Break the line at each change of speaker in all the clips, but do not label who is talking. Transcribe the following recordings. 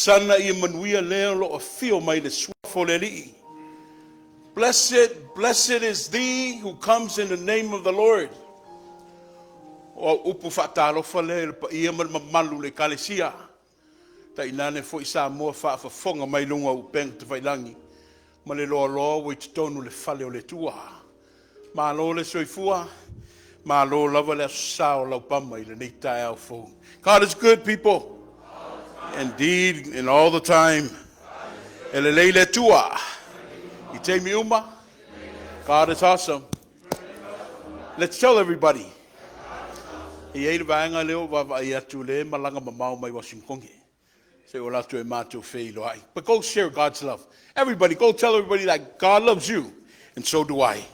Sana ia manuia le o lo o afio mai le suafa o le Alii. Blessed, blessed is thee who comes in the name of the Lord. O au upu faatalofa lea i le paia ma le mamalu o le Ekalesia, tainane foi Samoa faafofoga mai luga o upega tafailagi ma le loaloa ua i totonu o le fale o le Atua. Malo le soifua, malo lava le aso Sa o Laupama i lenei taeao fou. God is good, people. Indeed, and all the time. E lelei le Atua. I taimi uma. God is awesome. Let's tell everybody. E i ai le vaega lea o vaavaai atu le malaga mamao mai Washington. Se o latou e matou feiloai. But go share God's love. Everybody, go tell everybody that God loves you, and so do I.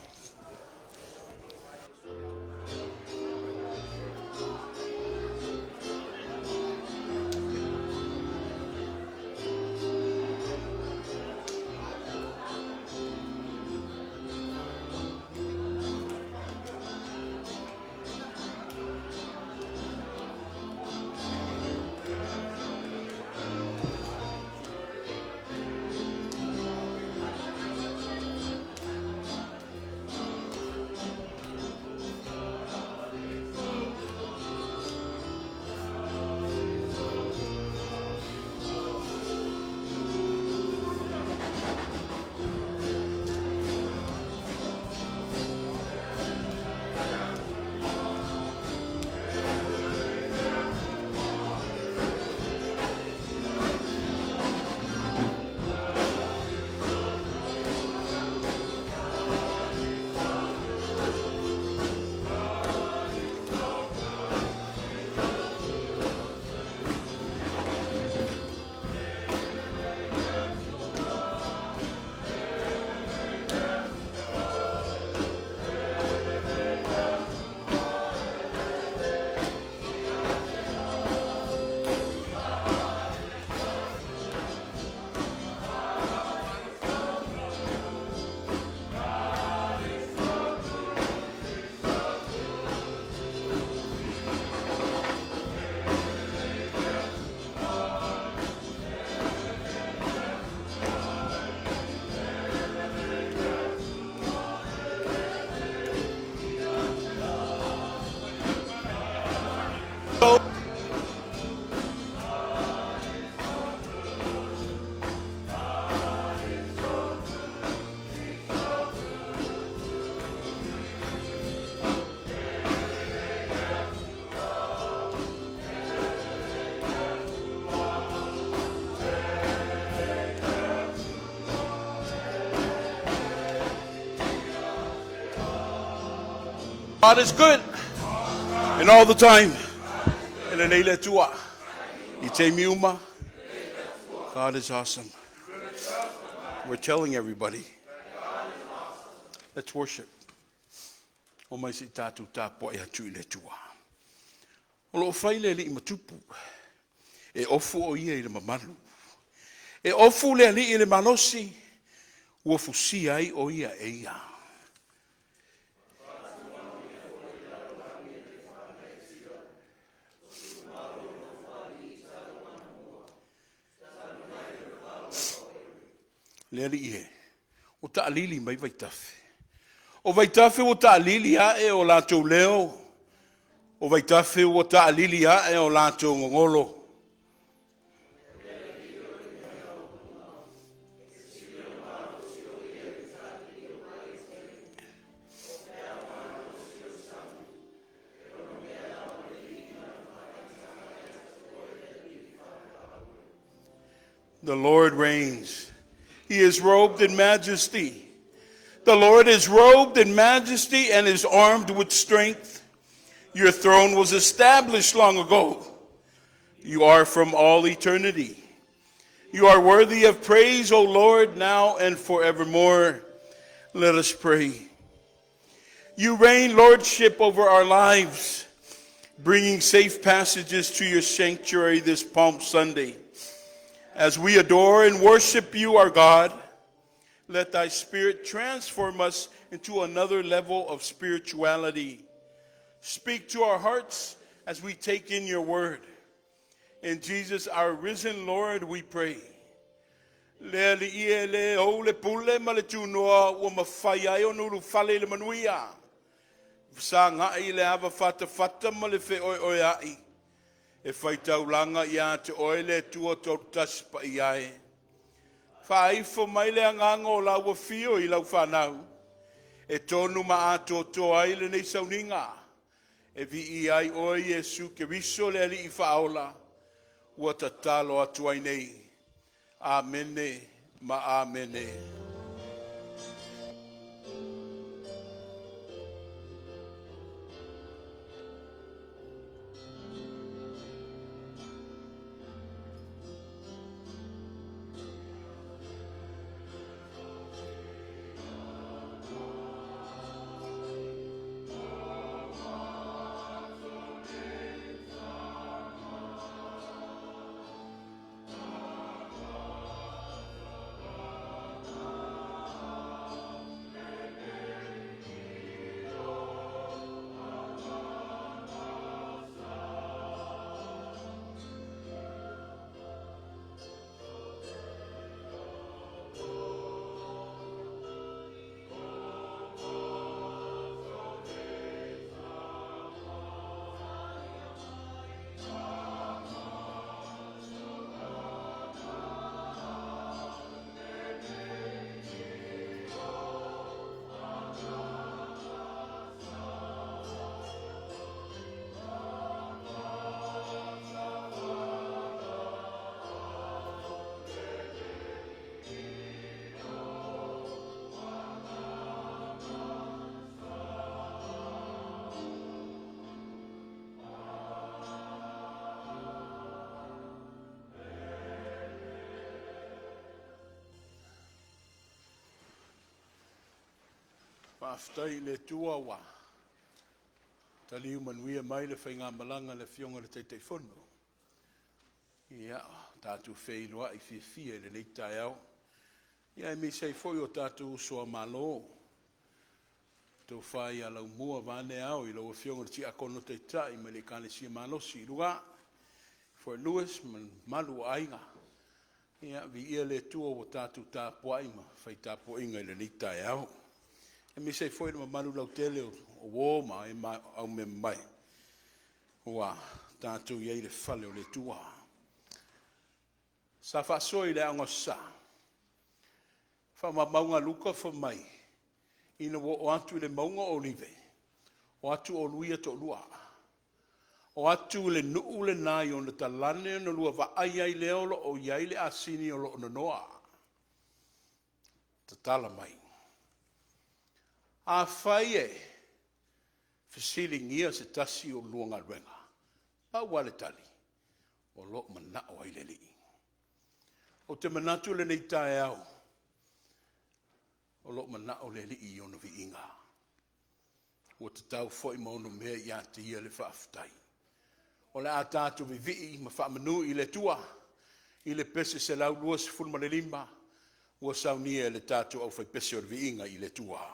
God is good and all the time. E lelei le Atua. I taimi uma. God is awesome. We're telling everybody. Let's worship. O mai se i tatou tapuai atu i le Atua. O lo o fai le alii ma tupu. E ofu o ia i le mamalu. E ofu le alii i le malosi, ua fusia ai o ia e ia. Le alii e, ua taalili mai vaitafe. O vaitafe ua taalili ae o latou leo, o vaitafe ua taalili ae o latou gogolo. The Lord reigns. He is robed in majesty. The Lord is robed in majesty and is armed with strength. Your throne was established long ago. You are from all eternity. You are worthy of praise, O Lord, now and forevermore. Let us pray. You reign lordship over our lives, bringing safe passages to your sanctuary this Palm Sunday. As we adore and worship you, our God, let thy Spirit transform us into another level of spirituality. Speak to our hearts as we take in your word. In Jesus our risen Lord we pray. Le Alii e le ou le pule ma le tunoa ua mafai ai ona ulufale i le manuia. Fesagai i le ava fatafata ma le feoeoea'i e faitaulaga ia te oe le Atua Toatasi Paia e. Faaifo mai le agaga o lau afio i lau fanau, e tonu ma atoatoa ai lenei sauniga, e viia ai oe Iesu Keriso le Alii Faaola, ua tatalo atu ai nei. Amene ma Amene. Faafetai i le Atua ua taliu manuia mai le faigamalaga a le Afioga i le Taitaifono. Ia, ua tatou feiloai fiafia i lenei taeao, aemaise ai foi o tatou uso a Malo, le Tofa ia Laumua vaeane Ao i lau Afioga i le Tiakono Taitai mai le Ekalesia Malosi i Luga i Fort Lewis ma le mamalu o aiga. Ia viia le Atua ua tatou tapuai ma fai tapuaiga i lenei taeao, aemaise ai foi le mamalu lautele o uo ma aumeamamae ua tatou i ai i le fale o le Atua. Sa faasoa i le Aoga Aso Sa, faamaumauga a Luka fai mai, ina ua oo atu i le mauga o Olive, o atu ulu ia e toalua, o atu i le nuu lena i ona talane ona lua vaai ai lea o lo o i ai le asini o lo o nonoa, tatala mai. Afai e fesiligia se tasi o lua galuega, pau lava le tali, o lo o manao ai le Alii. Ou te manatu i lenei taeao, o lo o manao le Alii i Ona viiga, ua tatau foi ma onomea ia te Ia le faafetai. O le a tatou vivii ma faamanu i le Atua i le pese 125 ua saunia e le tatou aufaipese o le Viiga i le Atua.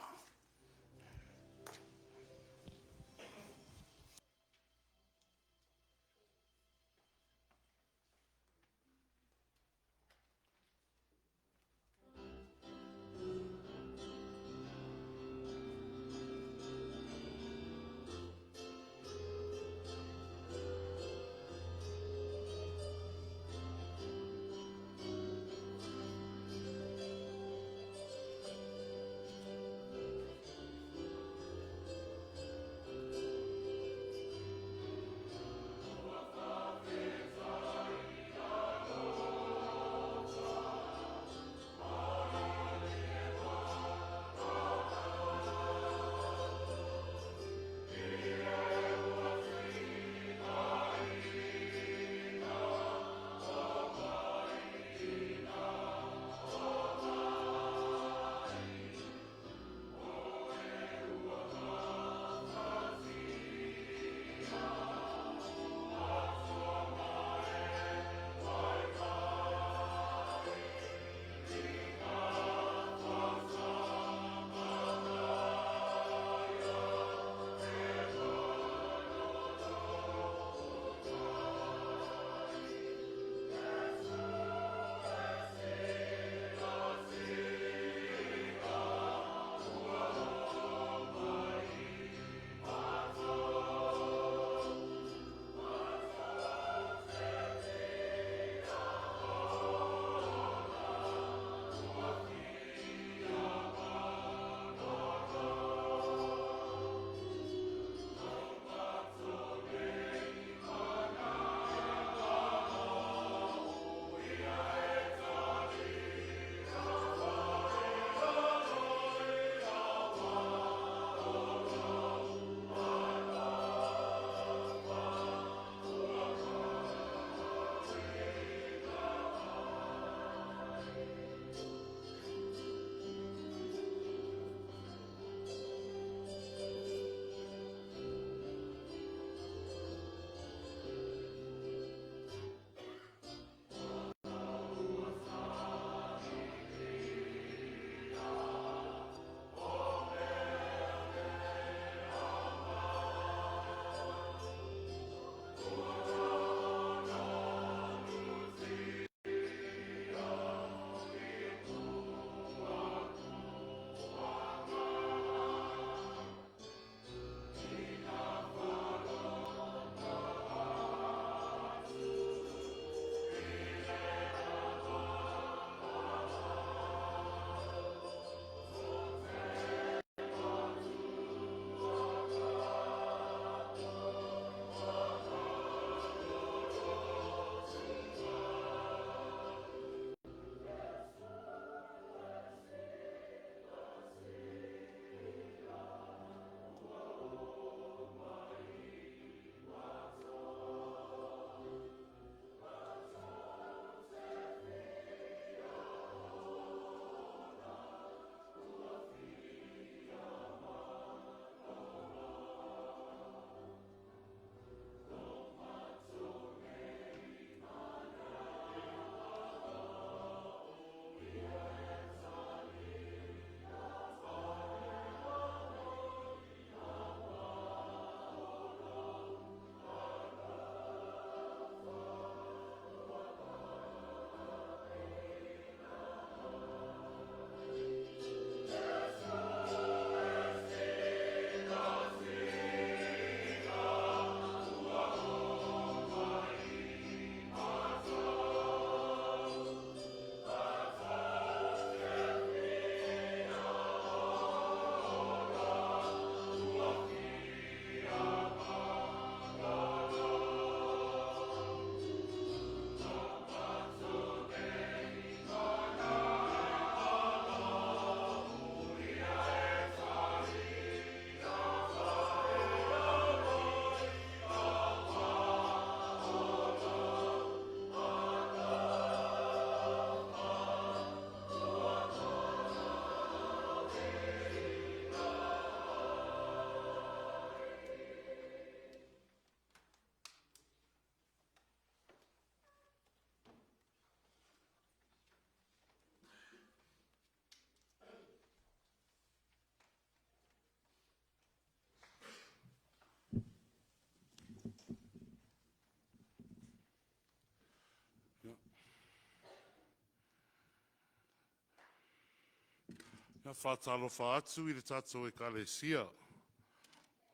Ia faatalofa atu i le tatou Ekalesia,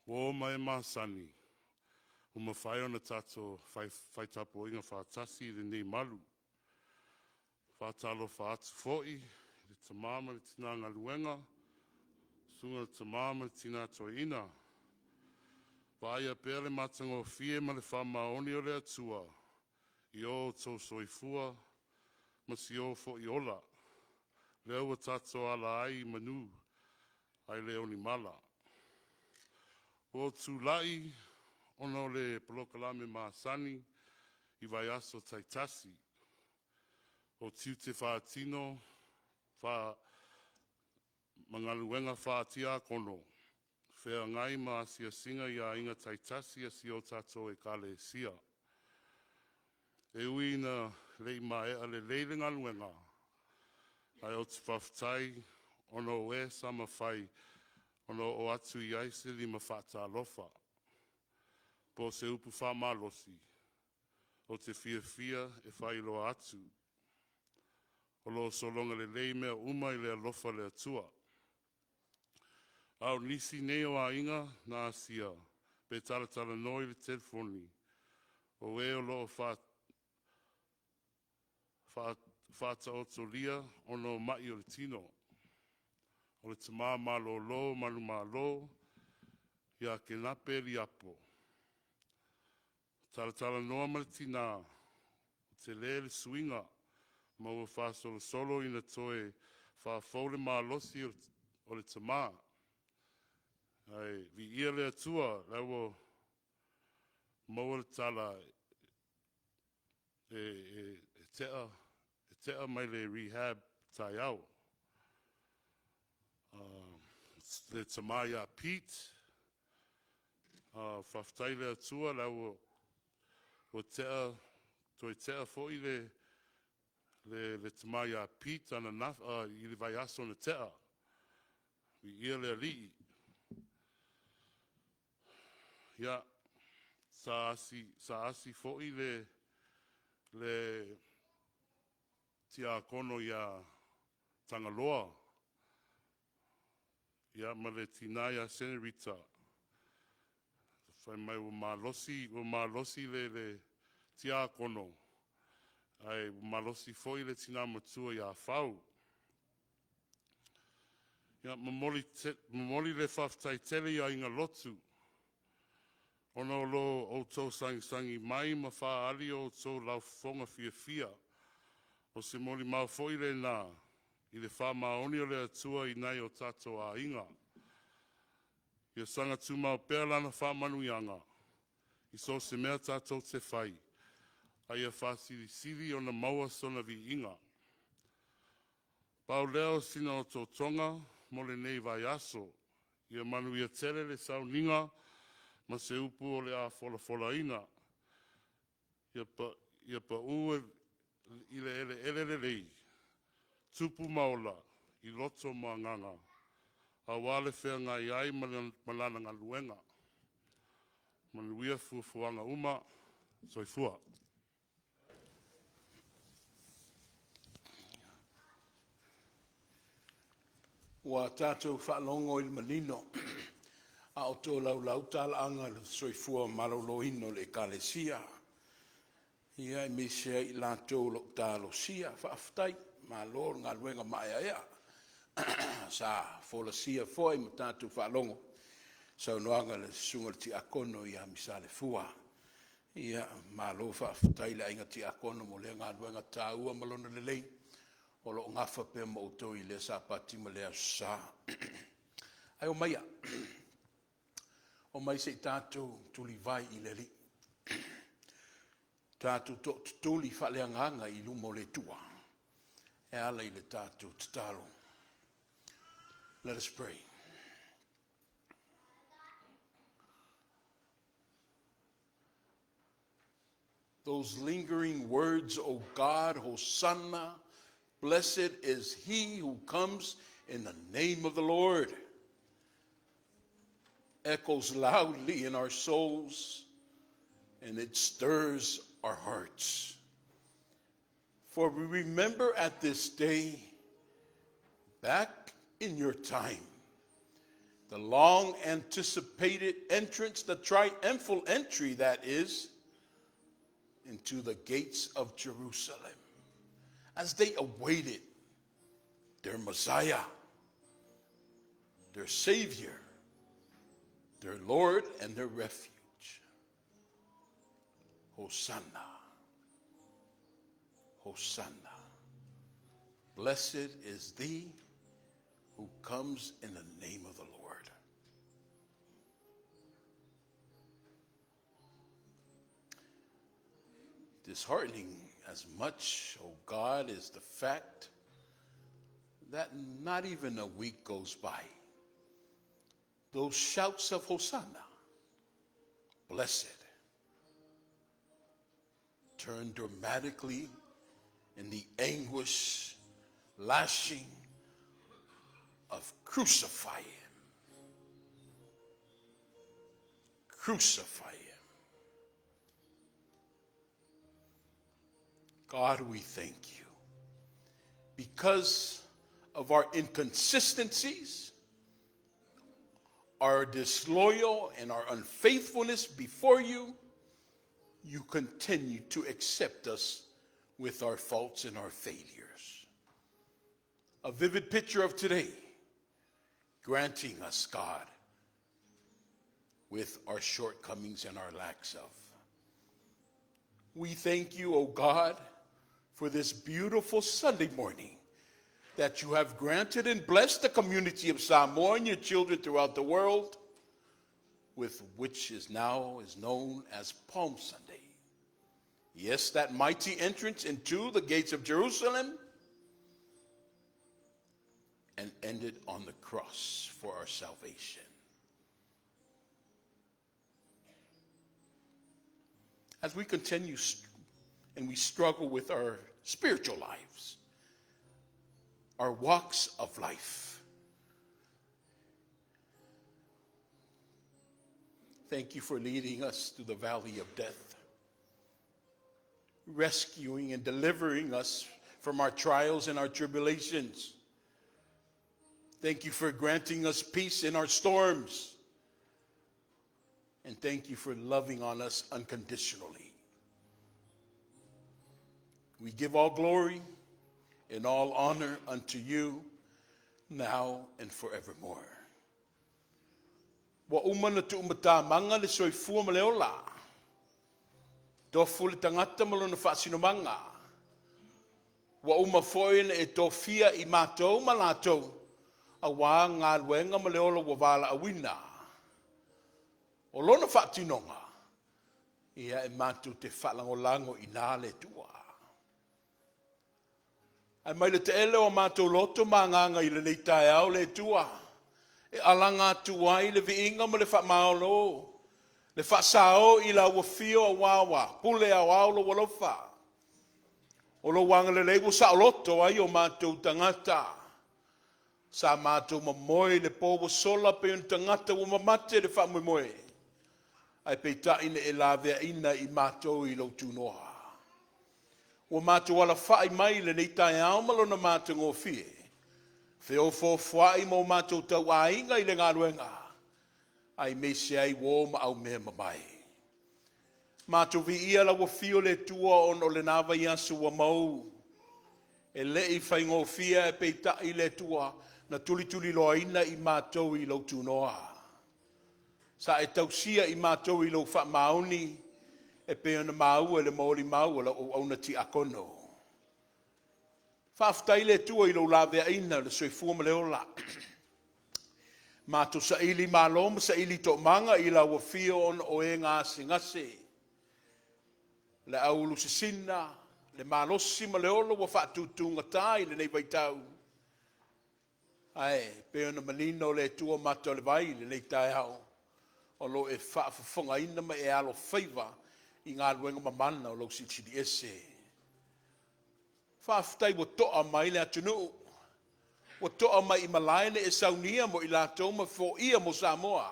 uo ma e masani, ua mafai ona tatou fai tapuaiga faatasi i lenei malu. Faatalofa atu foi i le tama ma le tina galuega, susuga i le tama ma le tina toeaina, vaaia pea le matagofie ma le faamaoni o le Atua i o outou soifua ma si o foi ola, lea ua tatou ala ai i manu ae le o ni mala. Ua ou tulai ona o le polokalame masani i vaiaso taitasi o tiute faatino ma galuega faa-Tiakono, feagai ma asiasiga i aiga taitasi a si o tatou Ekalesia. E ui ina le i maea lelei le galuega, ae ou te faafetai ona o e sa mafai ona oo atu i ai se lima faatalofa po o se upu faamalosi. Ou te fiafia e faailoa atu, o lo o sologa lelei mea uma i le alofa o le Atua. A o nisi nei o aiga na asia pe talatalanoa i le telefoni, o e o lo o faataotolia ona o mai o le tino. O le tama malolo manumalo ia Kenape Liapo, talatalanoa ma le tina, ua tele le suiga ma ua faasolosolo ina toe faafou le malosi o le tama. Ae viia le Atua la ua maua le tala e tea mai le rehab taeao. Le tama ia Pete, faafetai i le Atua la ua tea, toe tea foi le tama ia Pete i le vaiaso na tea. Viia le Alii. Ia, sa asi foi le tiakono ia Tagaloa, ia ma le tina ia Senerita, fai mai ua malosi le tiakono, ae ua malosi foi le tina matua ia Fau. Ia, momoli le faafetai tele i aiga lotu ona o lo outou sagisagi mai ma faaali o outou laufofoga fiafia. O se molimau foi lena i le faamaoni o le Atua i nai o tatou aiga. Ia saga tumau pea lana faamanuiaga i so o se mea tatou te fai, a ia faasilisili ona maua sona viiga. Pau lea o sina otootoga mo lenei vaiaso. Ia manuia tele le sauniga ma se upu o le a folafolaina. Ia pau i le eleele lelei, tupu ma ola i loto ma agaga aua le feagai ai ma lana galuega. Manuia fuafuaga uma. Soifua.
Ua tatou faalogo i le manino a o tolaulau talaaga o le soifua maloloina o le Ekalesia, aemaise ai i latou o lo o talosia. Faafetai, malo le galuega maeaea sa folasia foi ma tatou faalogo i le saunoaga a le Susuga i le Tiakono ia Misale Fua. Ia malo faafetai i le Aiga Tiakono mo lea galuega taua ma lona lelei o lo o nafa pea ma outou i lea Sapati ma lea Aso Sa. Ae omaia, omai se i tatou tulivae i le Alii, tatou tootutuli faaleagaga i luma o le Atua e ala i le tatou tatalo. Let us pray. Those lingering words, O God, Hosanna, blessed is he who comes in the name of the Lord, echoes loudly in our souls and it stirs our hearts. For we remember at this day, back In your time. The long anticipated entrance, the triumphal entry, that is, into the gates of Jerusalem as they awaited their Messiah, their Savior, their Lord, and their refuge. Hosanna. Hosanna. Blessed is thee who comes in the name of the Lord. Disheartening as much, O God, is the fact that not even a week goes by. Those shouts of Hosanna, blessed, turn dramatically in the anguish, lashing of crucify him. Crucify him. God, we thank you. Because of our inconsistencies, our disloyal and our unfaithfulness before you, you continue to accept us with our faults and our failures. A vivid picture of today, granting us, God, with our shortcomings and our lacks of. We thank you, O God, for this beautiful Sunday morning that you have granted and blessed the community of Samoa and your children throughout the world, with which is now is known as Palm Sunday. Yes, that mighty entrance into the gates of Jerusalem and ended on the cross for our salvation. As we continue and we struggle with our spiritual lives, our walks of life, thank you for leading us through the valley of death, rescuing and delivering us from our trials and our tribulations. Thank you for granting us peace in our storms. And thank you for loving on us unconditionally. We give all glory and all honor unto you now and forevermore. Ua uma na tuumatamaga le soifua ma le ola. Tofu le tagata ma lona faasinomaga. Ua uma foi na e tofia i matou ma latou, auā galuega ma le ola ua valaauina. O lona faatinoga, ia e matou te faalagolago i ina le Atua. Ae mai le taele o matou loto ma agaga i lenei taeao le Atua, e alaga atu ai le viiga ma le faamalo, le faasao i lau afio auā ua pule aoao lou alofa. O lou agalelei ua saoloto ai o matou tagata. Sa matou mamoe i le po ua sola pei o ni tagata ua mamate le faamoemoe, ae peitai na e laveaina i matou i lou tunoa. Ua matou alafai mai i lenei taeao ma lona matagofie, feofoofoai ma o matou tauaiga i le galuega, aemaise ai uō ma aumea mamae. Matou viia lau afio le Atua ona o lena vaiaso ua mou. E le i faigofie ae peitai le Atua na tulituliloaina i matou i lou tunoa. Sa e tausia i matou i lou faamaoni e pei ona maua i le molimau a lau auauna tiakono. Faafetai le Atua i lou laveaina o le soifua ma le ola. Matou saili malo ma saili toomaga i lau afio ona o e gasegase. Le auulusisina, le malosi ma le ola ua faatutugata i lenei vaitau. Ae pei ona manino le Atua mata o le vai i lenei taeao, o lo o e faafofogaina ma e alofaiva i galuega mamana o lou Silisili Ese. Faafetai ua to'a mai le atunuu, ua to'a mai i malae le e saunia mo i latou ma foia mo Samoa.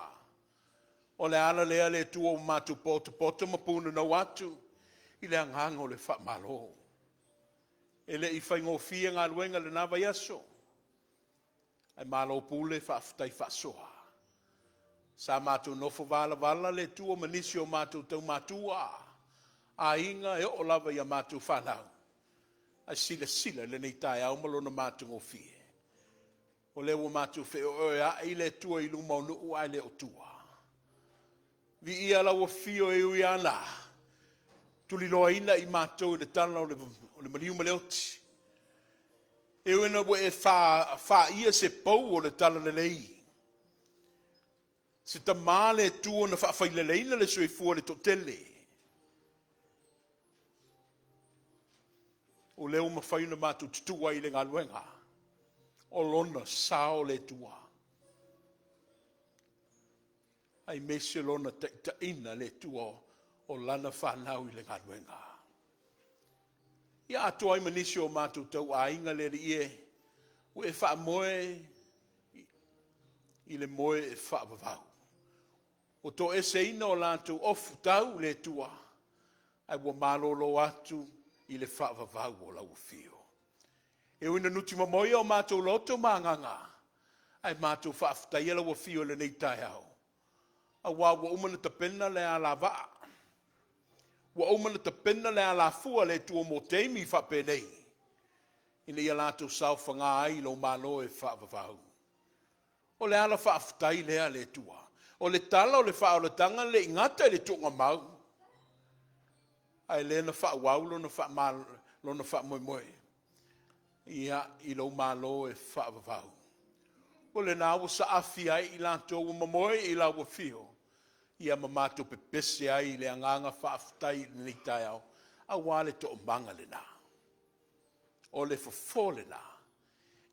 O le ala lea le Atua ua matou potopoto ma punonou atu i le agaga o le faamalo. E le i faigofie galuega i lena vaiaso. Ae malo pule faafetai faasoa. Sa matou nofo valavala le Atua ma nisi o matou taumatua, aiga e oo lava i a matou fanau, ae silasila i lenei taeao ma lona matagofie. O lea ua matou feoeoeai le Atua i luma o nuu ae le o tua. Viia lau afio e ui lava ina tuliloaina i matou i le tala o le maliu ma le oti, e ui ina ua e faia se pou o le talalelei, se tama le Atua na faafaileleina le soifua i le toatele, o lea ua mafai ona matou tutu ai i le galuega, o Lona sao le Atua, aemaise Lona taitaiga le Atua o Lana fanau i le galuega. Ia atoa ai ma nisi o matou tauaiga le Alii e, ua e faamoe i le moe e faavavau. Ua toeseina o latou ofutau le Atua, ae ua malolo atu i le faavavau o lau afio. E ui ina nutimamoi o matou loto ma agaga, ae matou faafetaia lau afio i lenei taeao, aua ua uma ona tapena le alavaa, ua uma ona tapena le alafua a le Atua mo taimi faapenei, ina ia latou saofaga ai i lou malo e faavavau. O le ala faafetai lea le Atua. O le tala o le faaolataga le i gata i le tuugamau, ae lea na faaauau lona faamoemoe ia i lou malo e faavavau. O lena ua saafi ai i latou ua momoe i lau afio, ia ma matou pepese ai i le agaga faafetai i lenei taeao, aua le toomaga lena. O le fofo lena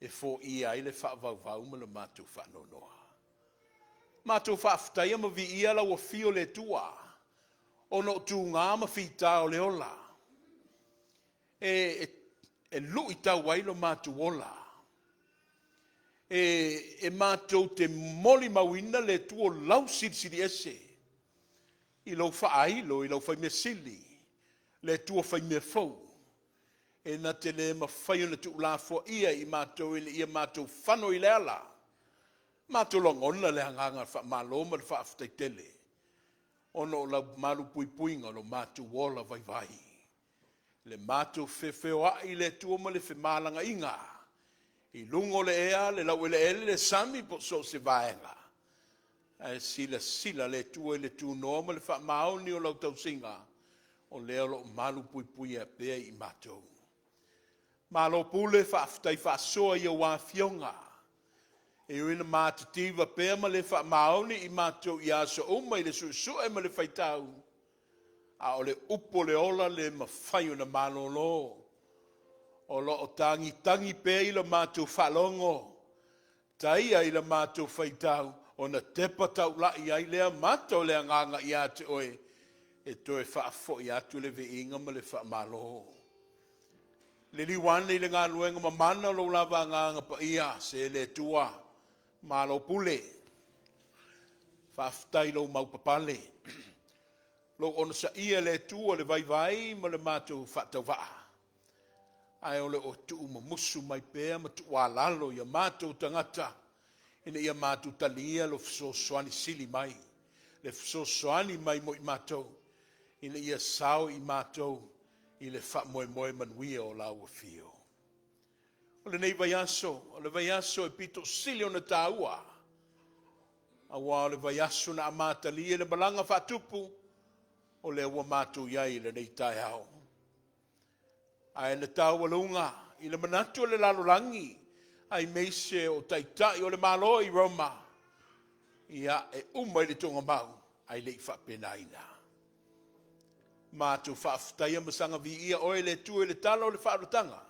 e foia ai le faavauvau ma le matou faanoanoa. Matou faafetaia ma viia lau afio le Atua, ona o tuga ma fita o le ola, e luitau ai lo matou ola. E matou te molimauina le Atua o lau Silisili Ese i lou faailo i lau Faimea Sili, le Atua Faimea fou, e na te le mafai ona tuulafoaia i matou ina ia matou fano i le ala. Matou lagona le agaga faamalo ma le faafetai tele, ona o lau malupuipuiga o lo matou ola vaivai, le matou feofeoai i le Atua ma le femalagaiga i luga o le ea, le laueleele, le sami po o so o se vaega, ae silasila le Atua i le tunoa ma le faamaoni o lau tausiga, o lea o lo o malupuipuia pea i matou. Malo pule, faafetai faasoa i a oulua Afioga. E ui ina matitiva pea ma le faamaoni i matou i aso uma i le suesue ma le faitau, a o le upu o le ola le mafai ona malolo, o lo o tagitagi pea i la matou faalogo, taia i la matou faitau, ona tepa taulai ai lea mata o le agaga ia te oe, e toe faafoi atu le viiga ma le faamalo. Liliu ane i le galuega mamana o lou lava Agaga Paia, se le Atua, malo pule. Faafetai i lou maupapale, lou onosaia e le Atua le vaivai ma le matou faatauvaa, ae o lo o tuumumusu mai pea ma tuualalo i o matou tagata, ina ia matou talia lo fesoasoani sili mai, le fesoasoani mai mo i matou, ina ia sao i matou i le faamoemoe manuia o lau afio. O lenei vaiaso, o le vaiaso e pito sili ona taua, aua o le vaiaso na amatalia le malaga faatupu, o lea ua matou i ai i lenei taeao. Ae na taualuga i le manatu o le lalolagi, aemaise o Taitai o le Malo i Roma, ia e uma i le tuugamau, ae le i faapenaina. Matou faafetaia ma saga viia oe le Atua i le tala o le faaolataga,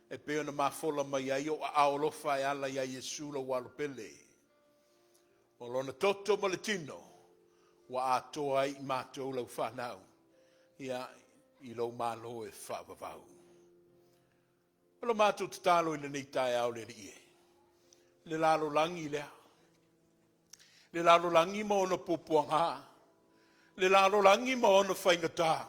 e pei ona mafola mai ai ou aao alofa e ala ia Iesu lou Alo pele. O lona toto ma le tino ua atoa ai i matou lau fanau, ia, i lou malo e faavavau. O le matou tatalo i lenei taeao le Alii e, le lalolagi lea, le lalolagi ma ona puapuaga, le lalolagi ma ona faigata,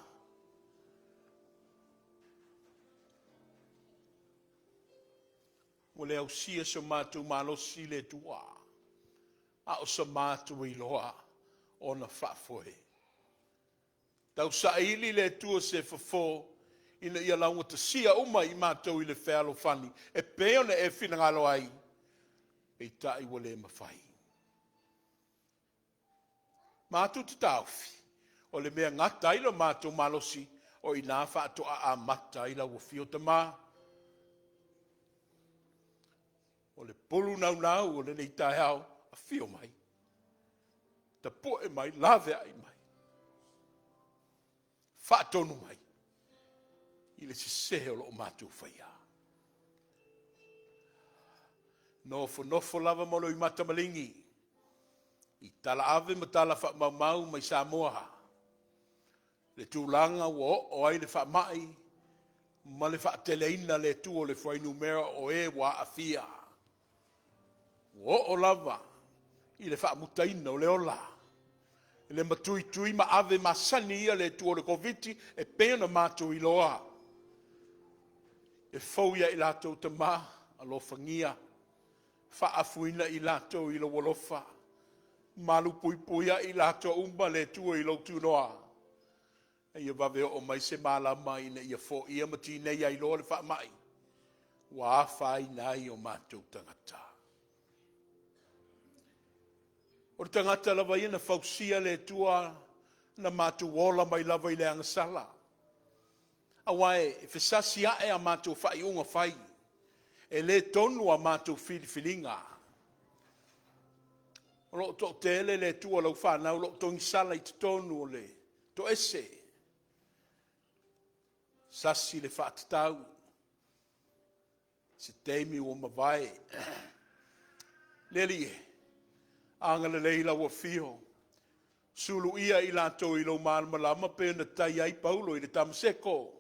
Ua le ausia so matou malosi le Atua, a o sa matou iloa ona faafoe. Tausaili le Atua se fofo ina ia laugatasia uma i matou i le fealofani e pei ona e finagalo ai, peitai ua le mafai. Matou te taofi, o le mea gata ai lo matou malosi, o i ina faatoa amata ai lau afio Tama. O le pulu naunau o lenei taeao, afio mai, tapue mai, laveai mai, faatonu mai i le sese o lo o matou faia. Nofonofo lava ma loimata maligi i tala ave ma tala faamaumau mai Samoa, le tulaga ua oo ai le faamai ma le faateleina le Atua o le fuainumera o e ua aafia, ua oo lava i le faamutaina o le ola, le matuitui ma ave masani ia le Atua o le Koviti e pei ona matou iloa, e fou ia i latou tama, alofagia, faaafuina i latou i lou alofa, malupuipuia i latou uma le Atua i lou tunoa, a ia vave oo mai se malama ina ia foia ma tineia ai loa le faamai ua afaina ai o matou tagata. O le tagata lava ia na fausia le Atua na matou ola mai lava i le agasala, aua e fesasi ae a matou faaiuga fai, e le tonu a matou filifiliga. O lo o toatele le Atua o lau fanau o lo o togisala i totonu o le toese, sasi le faatatau i se taimi ua mavae. Le Alii e, agalelei lau Afio, suluia i latou i lou malamalama pei ona tai ai Paulo i le Tamaseko,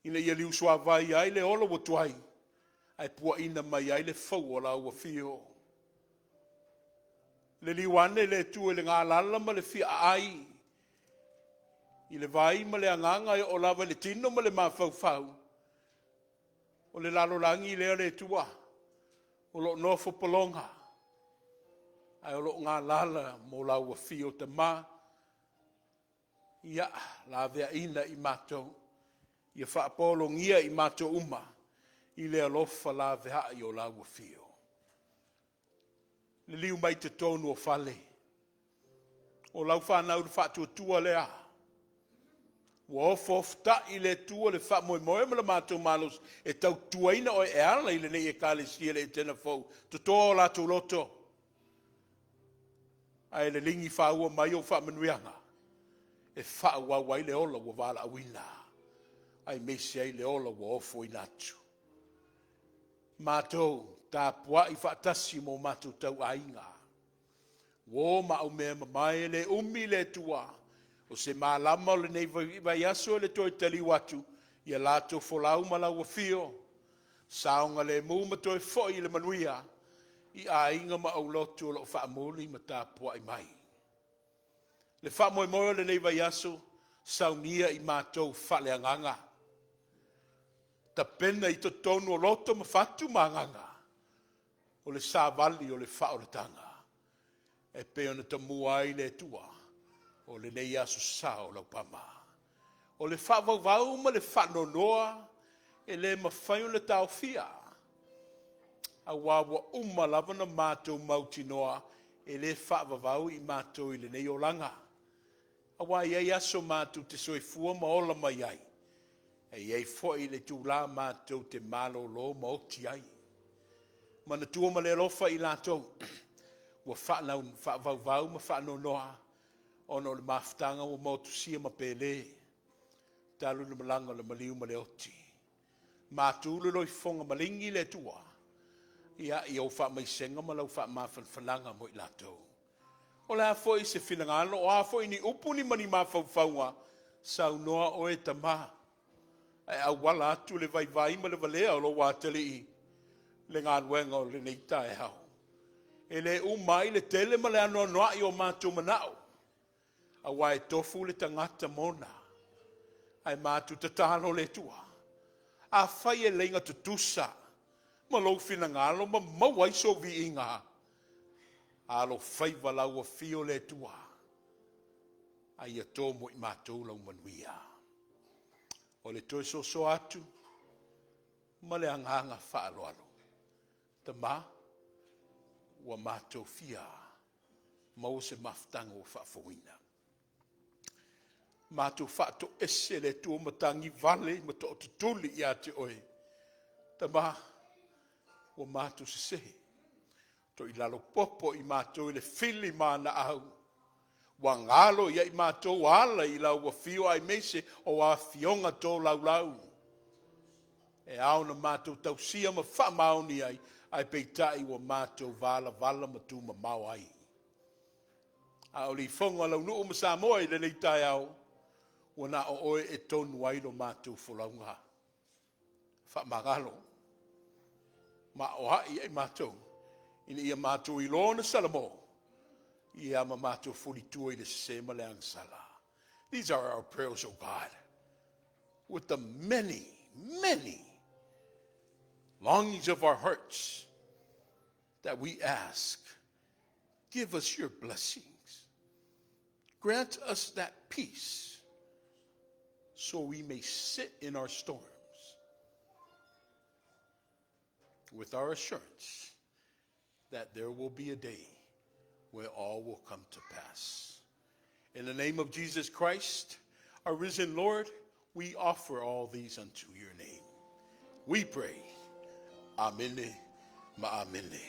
ina ia liusuavai ai le ola ua tuai, ae puaina mai ai le fou o lau Afio. Liliu ane le Atua i le galala ma le fia aai, i le vai ma le agaga e oo lava i le tino ma le mafaufau, o le lalolagi lea le Atua o lo o nofo pologa, ae o lo o galala mo lau afio Tama, ia laveaina i matou, ia faapologia i matou uma i le alofa laveai o lau afio. Liliu mai i totonu o fale, o lau fanau le faatuatua lea, ua ofoofuta'i le Atua le faamoemoe ma le matou malosi e tautuaina Oe e ala i lenei Ekalesia i le Etena Fou, toto o latou loto, ae liligi faaua mai ou faamanuiaga e faaauau ai le ola ua valaauina, aemaise ai le ola ua ofoina atu. Matou tapuai faatasi ma o matou tauaiga, uo ma aumeamamae, e le umi le Atua, o se malama o lenei vaiaso e le toe taliu atu, ia latou folau ma lau afio, saogalemu ma toe foi i le manuia i aiga ma aulotu o lo o faamuli ma tapuai mai. Le faamoemoe o lenei vaiaso, saunia i matou faaleagaga, tapena i totonu o loto ma fatu ma agaga, o le savali o le faaolataga, e pei ona tamua ai le Atua o lenei aso sa o Laupama. O le faavauvau ma le faanoanoa e le mafai ona taofia, aua ua uma lava ona matou mautinoa e le faavavau i matou i lenei olaga, aua e i ai aso matou te soifua ma ola mai ai, e i ai foi le itula matou te malolo ma oti ai. Manatua ma le alofa i latou ua faavauvau ma faanoanoa ona o le mafutaga ua motusia ma pelē talu le malaga o le maliu ma le oti. Matu le loifofoga maligi le Atua ia i ou faamaisega ma lau faamafanafanaga mo i latou. O le a foi se finagalo, o a foi ni upu ma ni mafaufauga, saunoa oe Tama, ae auala atu le vaivai ma le valea o lou atalii le galuega o lenei taeao. E le uma ai le tele ma le anoanoai o matou manao, aua e tofu le tagata mona, ae matou tatalo le Atua, afai e laina tutusa ma lou finagalo ma maua ai sou viiga. Alofaiva lau afio le Atua, a ia to mo i matou lau manuia. O le toe soasoa atu ma le agaga faaaloalo. Tama, ua matou fia maua se mafutaga ua faafouina. Matou faatoese le Atua matagi vale ma tootutuli ia te Oe. Tama, ua matou sesē, toilalo popo i matou i le fili ma au, ua galo ia i matou ala i lau afio aemaise o afioga tō laulau. E ao ona matou tausia ma faamaoni ai, ae peitai ua matou valavala ma tumamao ai. A o le ifoga o Launuu ma Samoa i lenei taeao, ua na o Oe e tonu ai lo matou folauga. Faamagalo ma aoai ai matou, ina ia matou iloa ona salamo, ia ma matou fulitua i le sese ma le agasala. These are our prayers, O God, with the many, many longings of our hearts that we ask. Give us your blessings. Grant us that peace so we may sit in our storms with our assurance that there will be a day where all will come to pass. In the name of Jesus Christ, our risen Lord, we offer all these unto your name. We pray. Amene ma amene.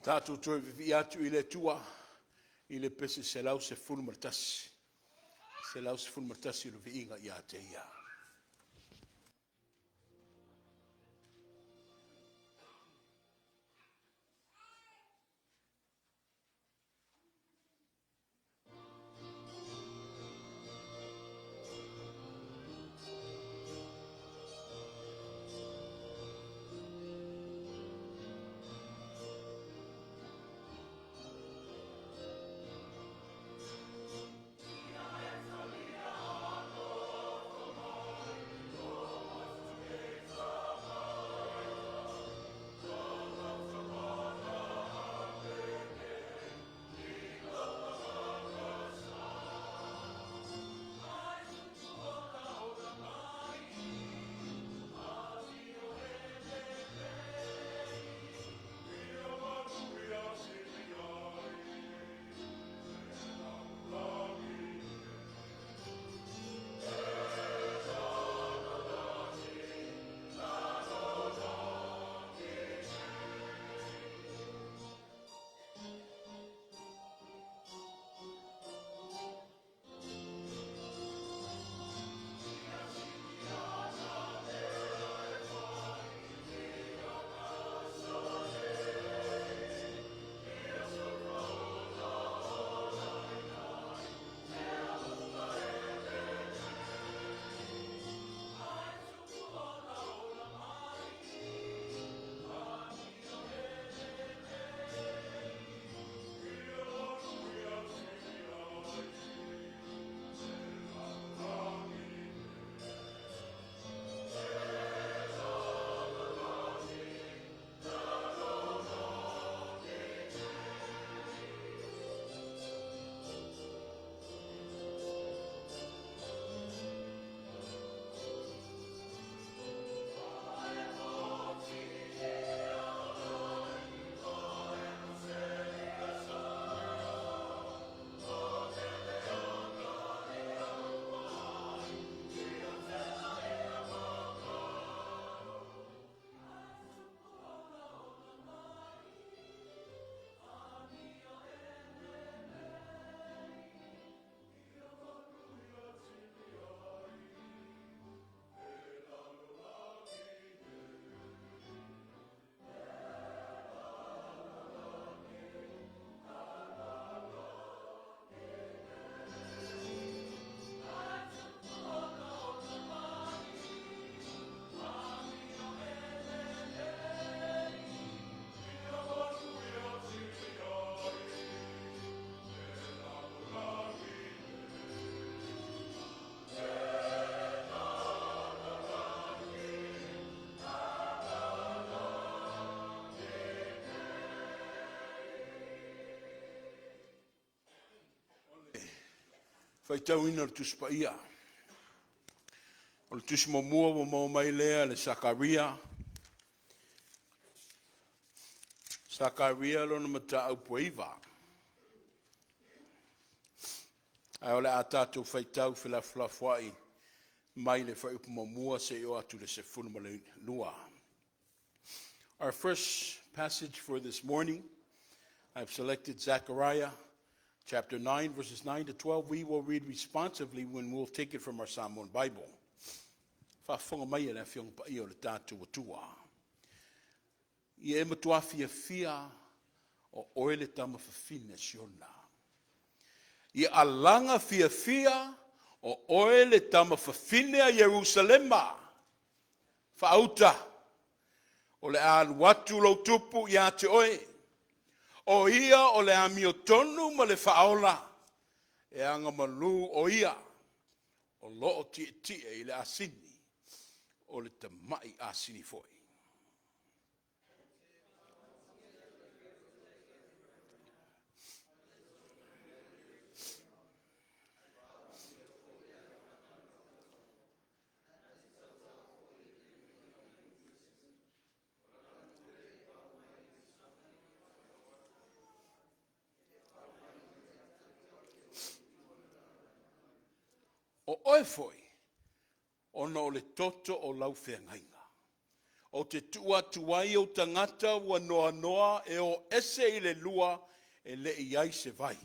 Tatou toe vivii atu i le Atua i le pese 111, 111 o le viiga ia te Ia. Faitauina o le Tusi Paia. O le tusi muamua ua maua mai lea le Sakaria, Sakaria lona mataupu e 9. Ae o le a tatou faitau felafolafoai mai le fuaiupu muamua seia oo atu i le 12. Our first passage for this morning, I've selected Zechariah chapter 9, verses 9 to 12. We will read responsively when we'll take it from our Samoan Bible. Faafofoga mai e le Afioga Paia o le tatou Atua. Ia e matua fiafia o oe le tama fafine a Siona. Ia alaga fiafia o oe le tama fafine a Ierusalema. Faauta, o le a alu atu lou tupu ia te oe. O ia o le amiotonu ma le faaola, e agamalu o ia, o lo o tietie i le asini, o le tamai asini foi. O oe foi, ona o le toto o lau feagaiga, ou te tuu atu ai ou tagata ua noanoa e o ese i le lua e le i i ai se vai.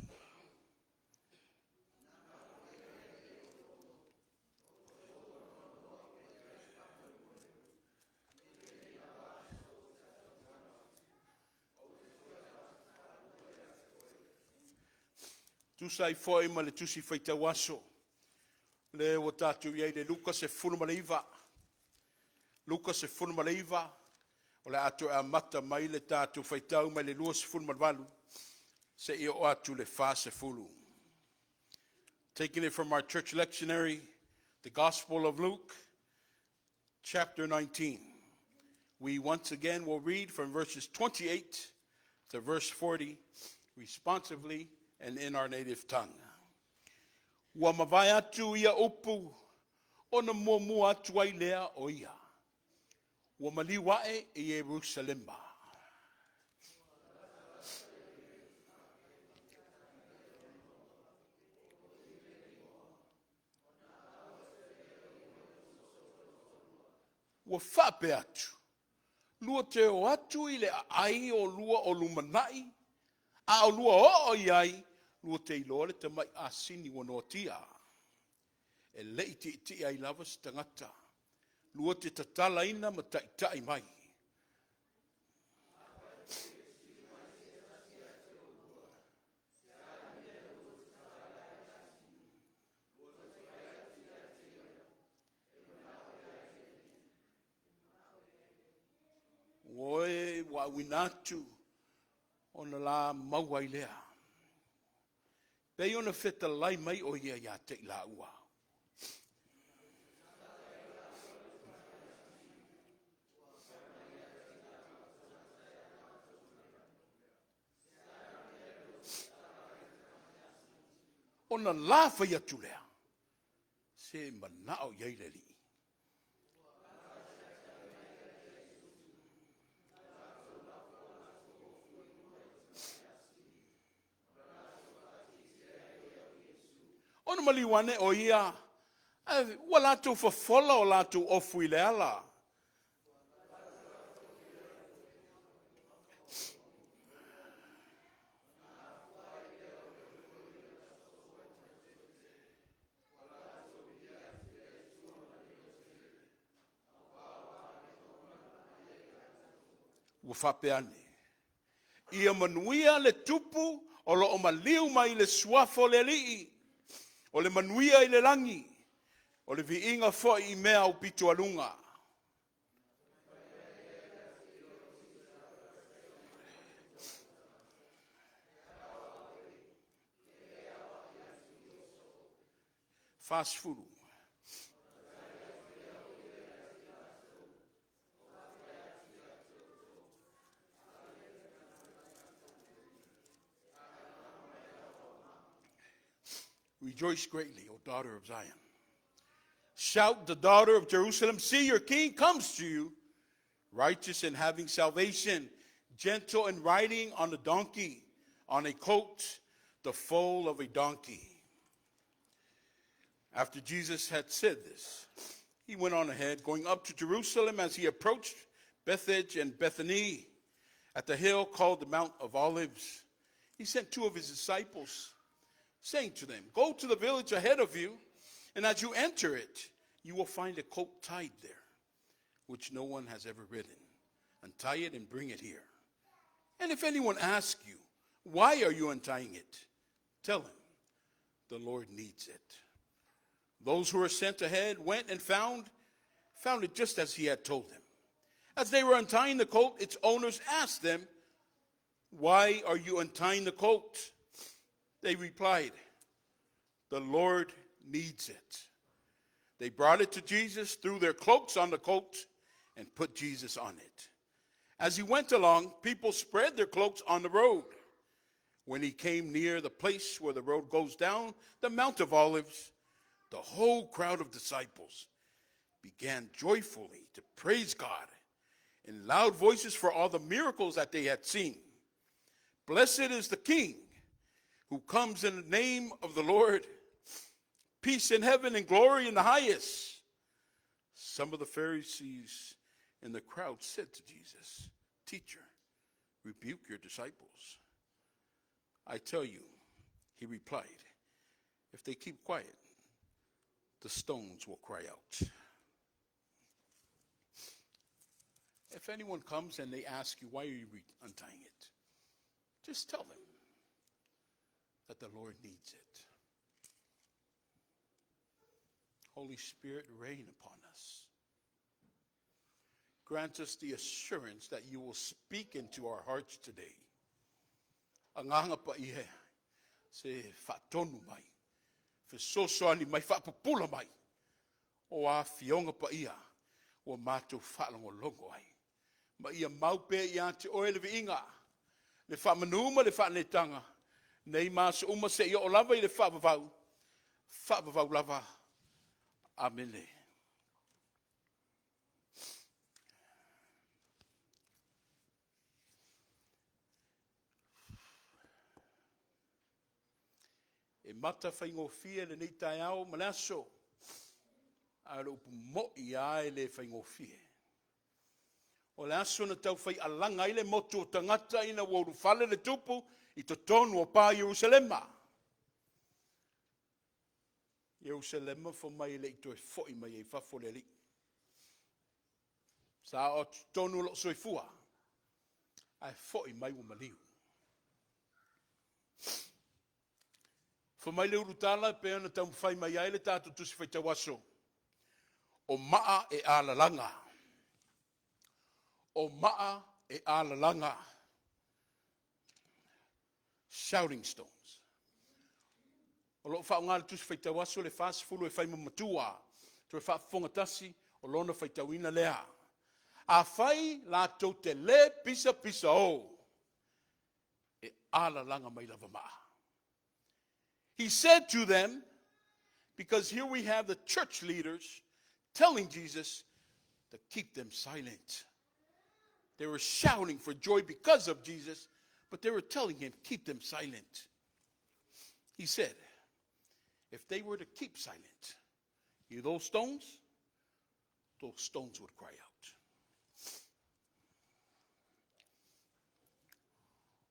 Tusa ai foi ma le tusi faitau aso, lea ua tatou i ai i le Luka 19, Luka 19, o le a toe amata mai le tatou faitau mai le 28 seia oo atu i le 40. Taking it from our church lectionary, the Gospel of Luke, chapter 19. We once again will read from verses 28 to verse 40 responsively and in our native tongue. Ua mavae atu ia upu ona muamua atu ai lea o ia. Ua maliu ae i Ierusalema. Ua faapea atu, lua te o atu i le aai olua o lumanai, a olua oo i ai, lua te iloa le tamai asini ua noatia, e le i tietie ai lava se tagata, lua te tatalaina ma taitai mai. Ua e ua auina atu ona la maua ai lea. Pei ona fetalai mai o ia ia te i laua. Ona la fai atu lea, se manao i ai le Alii. Ona maliu ane o ia, ae ua latou fofola o latou ofu i le ala. Ua faapea ane, Ia manuia le tupu o lo o maliu mai i le suafa o le Alii, o le manuia i le lagi, o le viiga foi i mea aupito aluga. 40. Rejoice greatly, O daughter of Zion. Shout, the daughter of Jerusalem, see your king comes to you, righteous and having salvation, gentle and riding on a donkey, on a colt, the foal of a donkey. After Jesus had said this, he went on ahead, going up to Jerusalem as he approached Bethphage and Bethany at the hill called the Mount of Olives. He sent two of his disciples, saying to them, Go to the village ahead of you, and as you enter it, you will find a colt tied there, which no one has ever ridden. Untie it and bring it here. And if anyone asks you, Why are you untying it? Tell him, The Lord needs it. Those who were sent ahead went and found, found it just as he had told them. As they were untying the colt, its owners asked them, Why are you untying the colt? They replied, The Lord needs it. They brought it to Jesus, threw their cloaks on the colt, and put Jesus on it. As he went along, people spread their cloaks on the road. When he came near the place where the road goes down, the Mount of Olives, the whole crowd of disciples began joyfully to praise God in loud voices for all the miracles that they had seen. Blessed is the King who comes in the name of the Lord. Peace in heaven and glory in the highest. Some of the Pharisees in the crowd said to Jesus, Teacher, rebuke your disciples. I tell you, he replied, if they keep quiet, the stones will cry out. If anyone comes and they ask you, why are you untying it? Just tell them that the Lord needs it. Holy Spirit, reign upon us. Grant us the assurance that you will speak into our hearts today. Agaga Paia, se faatonu mai, fesoasoani mai, faapupula mai, o Afioga Paia ua matou faalogologo ai. Ma ia mau pea ia te oe le viiga, le faamanu ma le faaneetaga, nei ma aso uma seia oo lava i le faavavau, faavavau lava. Amene. E mata faigofie lenei taeao ma le aso, a o le upu mo'i lava e le faigofie. O le aso na taufai alaga ai le motu o tagata ina ua ulufale le Tupu i totonu o pa Ierusalema. Ierusalema fai mai e le i toe foi mai ai fafo le Alii. Sa oo atu totonu o loo soifua, ae foi mai ua maliu. Fai mai le ulutala e pei ona taumafai mai ai le tatou Tusi Faitau Aso, o maa e alalaga. O maa e alalaga. Shouting stones. O lo o faaaoga le Tusi Faitau Aso le 40 e fai ma matua, toe faafofoga tasi o lona faitauina lea. Afai latou te le pisapisao, e alalaga mai lava maa. He said to them, because here we have the church leaders telling Jesus to keep them silent. They were shouting for joy because of Jesus, but they were telling him, keep them silent. He said, if they were to keep silent, you those stones, those stones would cry out.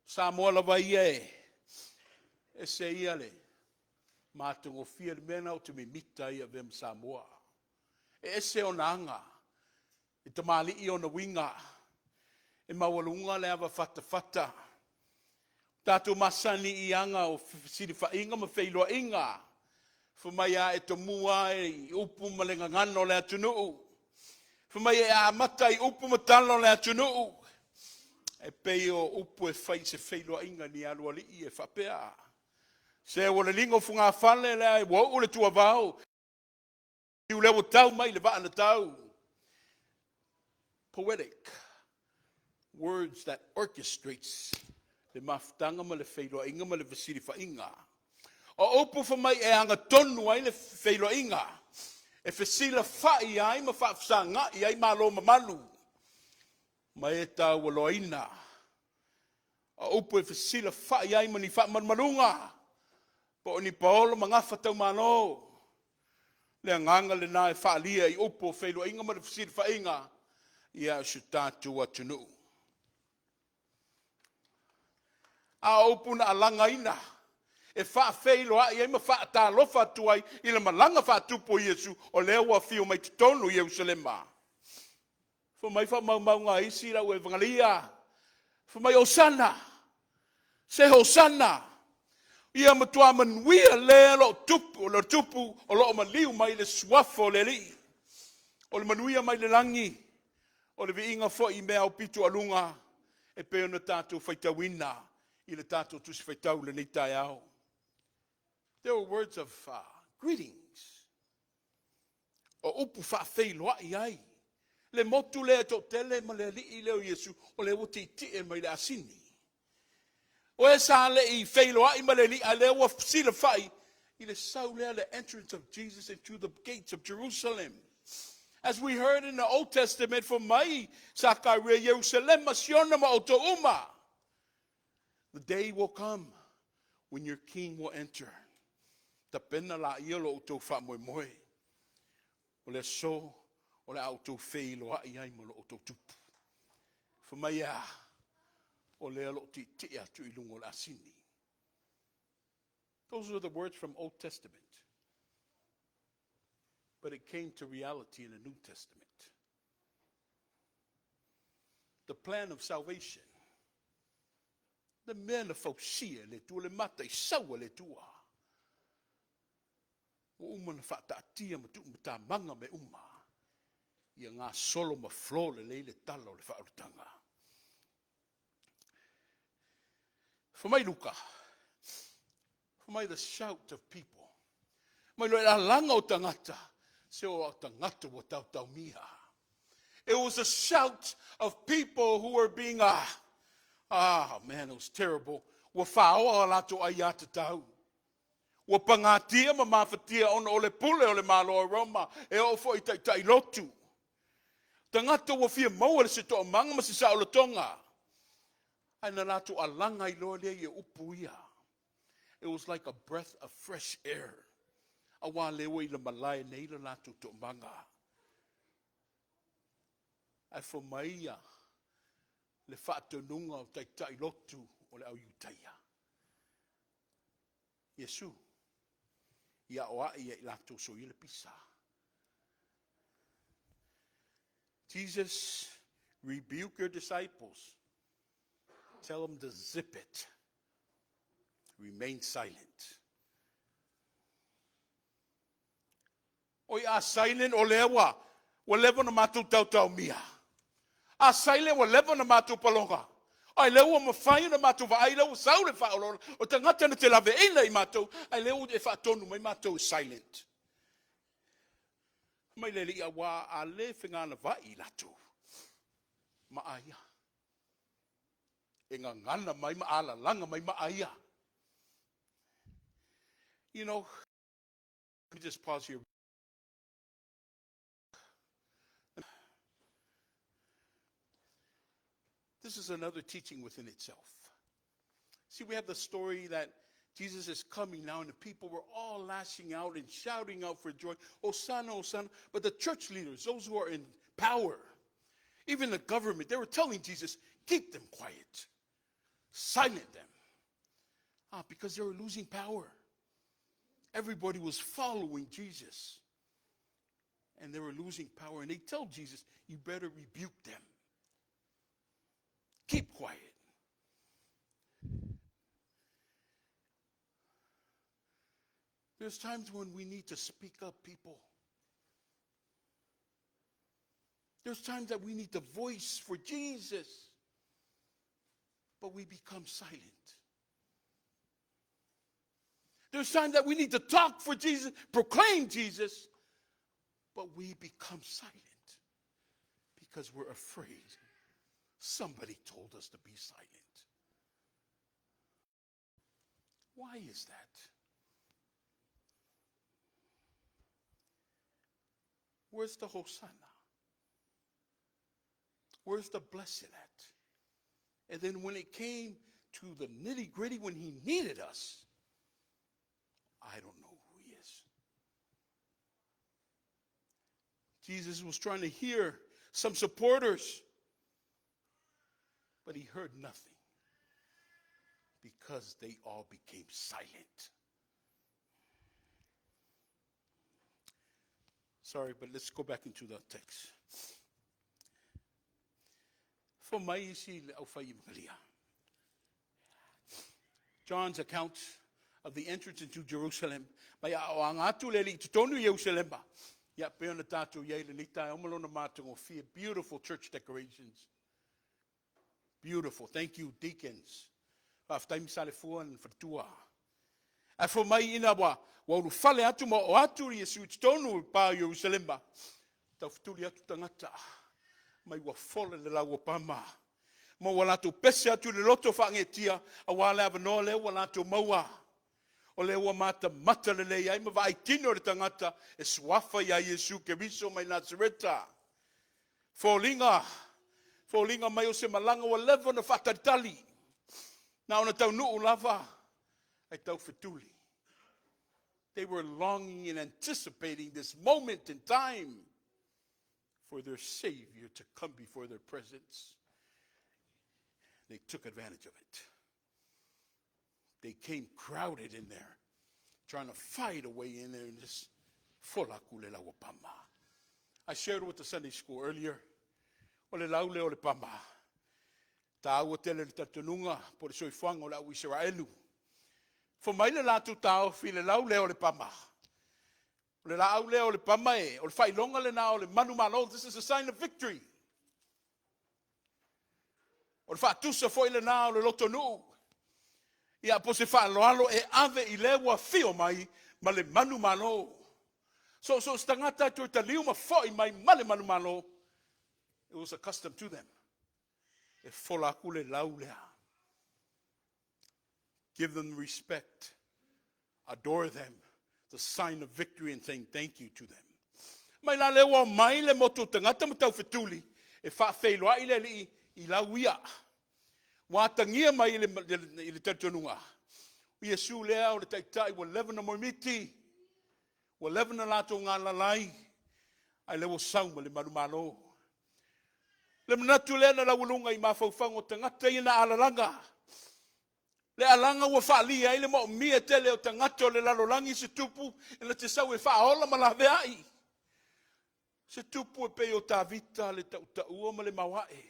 Samoa lava ia e ese ia le matagofie le mea lena ou te mimita ai e avea ma Samoa. E ese ona aga, e tamalii ona uiga, e maualuga le ava fatafata. Ua tatou masani i aga o fesilafaiga ma feiloaiga, fai mai a e tomua lava i upu ma le gagana o le atunuu. Fai mai e amata i upu ma tala o le atunuu. E pei o upu e fai i se feiloaiga ni aloalii e faapea, Se ua liligo fogafale lea ua uu le tuavao, lea ua tau mai le vaa na tau. Poetic words that orchestrates le mafutaga ma le feiloaiga ma le fesilafaiga. O upu fai mai e agatonu ai le feiloaiga, e fesilafai ai ma faafesagai ai malo mamalu ma e taualoaina. O upu e fesilafai ai ma ni faamalumaluga po o ni paolo ma gafa taumalo. Le agaga lena e faaalia i upu o feiloaiga ma le fesilafaiga ia si o tatou atunuu. A o upu na alagaina e faafeiloai ai ma faatalofa atu ai i le malaga faatupu o Iesu, o lea ua afio mai totonu o Ierusalema. Fai mai faamaumauga a isi lau evagalia, fai mai, Hosana, se Hosana, ia matua manuia le o lo o tupu, o le tupu o lo o maliu mai i le suafa o le Alii. O le manuia mai le lagi, o le viiga foi i mea aupito ua e pei ona tatou faitauina i le tatou tusi faitau i lenei taeao. There were words of greetings. O upu faafeiloai ai. Le motu lea e toatele ma le alii lea o Iesu, o lea ua tietie mai le asini. O e sa le i feiloai ma le alii, a lea ua fesilafai i le sau lea, the entrance of Jesus into the gates of Jerusalem. As we heard in the Old Testament from mai Sakaria, Ierusalema, Siona ma outou uma. The day will come when your king will enter. Tapena laia lo outou faamoemoe. O le aso o le a outou feiloai ai ma lo outou tupu. Fai mai a, o lea o lo o tietie atu i luga o le asini. Those are the words from Old Testament. But it came to reality in the New Testament. The plan of salvation. Le mea na fausia e le Atua, le mataisau a le Atua. Ua uma na faataatia ma tuumatamaga me uma. Ia gasolo ma flo lelei le tala o le faaolataga. Fai mai Luka, fai mai the shout of people. Mai lo e alaga o tagata, se o tagata ua tautaumia. It was a shout of people who were being, ah, man, it was terrible. Ua whaoa o latou aiatatau. Ua pagatia ma mafatia ona o le pule o le Malo o Roma e oo foi i taitai lotu. Tagata ua fia maua le setoamaga ma se saolotoga. Ae na latou alaga ai loa lea ia upu ia. It was like a breath of fresh air. Auā lea ua i le malae nei le latou toomaga. Ae fai mai ia le faatonuga o taitai lotu o le au Iutaia. Iesu, ia o ai e i latou soia le pisa. Jesus, rebuke your disciples. Tell them to zip it. Remain silent. Oi a silent o lea ua leva na matou tautaumia. A silent ua leva na matou paloga. Ai lea ua mafai ona matou vaai lea ua sau le faaoloolo. O tagata na te laveina i matou, ai lea ua e faatonu mai matou e silent. Mai le alii auā a le feganava'i i latou. Ma aia. E gagana mai ma alalaga mai ma aia. Let me just pause here. This is another teaching within itself. See, we have the story that Jesus is coming now, and the people were all lashing out and shouting out for joy, Hosanna, Hosanna. But the church leaders, those who are in power, even the government, they were telling Jesus, keep them quiet, silent them. Because they were losing power. Everybody was following Jesus. And they were losing power. And they tell Jesus, you better rebuke them. Keep quiet. There's times when we need to speak up, people. There's times that we need to voice for Jesus, but we become silent. There's times that we need to talk for Jesus, proclaim Jesus, but we become silent because we're afraid. Somebody told us to be silent. Why is that? Where's the hosanna? Where's the blessing at? And then when it came to the nitty gritty, when he needed us, I don't know who he is. Jesus was trying to hear some supporters, but he heard nothing because they all became silent. Sorry, but let's go back into the text. Fo mai isi le aufai Malia. John's account of the entrance into Jerusalem. Mai a o anga atu le li totonu Yerusalema. Ia pe ona tātou iai le nita e omalona mātagofie. Beautiful church decorations. Beautiful. Thank you, deacons. Faafetai Misalefua and Fatua. Ae fo mai ina ua ua ulufale atu ma oo atu Iesu i totonu i pa o Ierusalema, taufetuli atu tagata mai ua fola le lau o pama, ma ua latou pese atu i le loto faagetia aua le avanoa lea ua latou maua. O lea ua matamata lelei ai ma vaai tino le tagata e suafa ia Iesu Keriso mai Nasareta. Foliga, foliga mai o se malaga ua leva ona faatalitali. Na ona taunuu lava ai taufetuli. They were longing and anticipating this moment in time for their Savior to come before their presence. They took advantage of it. They came crowded in there, trying to fight a way in there and just fola aku le lau o pama. I shared with the Sunday school earlier, o le lau lea o le pama. Tāua tele le talitonuga po o le soifuaga o le au Isaraelu. Fo mai le latou taofi i le lau lea o le pama. O le laau lea o le pama e, o le faailoga lena o le manumalo. This is a sign of victory. O le faatusa foi lena o le lotonuu. Ia, po o se faaaloalo e ave i le ua afio mai ma le manumalo. So, so se tagata e toe taliu ma foi mai ma le manumalo, it was a custom to them. E fola aku le lau lea. Give them respect. Adore them. The sign of victory and saying thank you to them. Mai la lea ua omai le motu o tagata ma taufetuli e faafeiloai le alii i lau ia. Ua atagia mai i le, i le talitonuga. O Iesu lea o le taitai ua leva na moemiti, ua leva na latou galalai, ae lea ua sau ma le manumalo. Le manatu lea na laualuga i mafaufauga o tagata ia na alalaga. Le alaga ua faalia ai le moomia tele o tagata o le lalolagi se tupu e na te sau e faaola ma laveai. Se tupu e pei o Tavita le tautaua ma le maoae.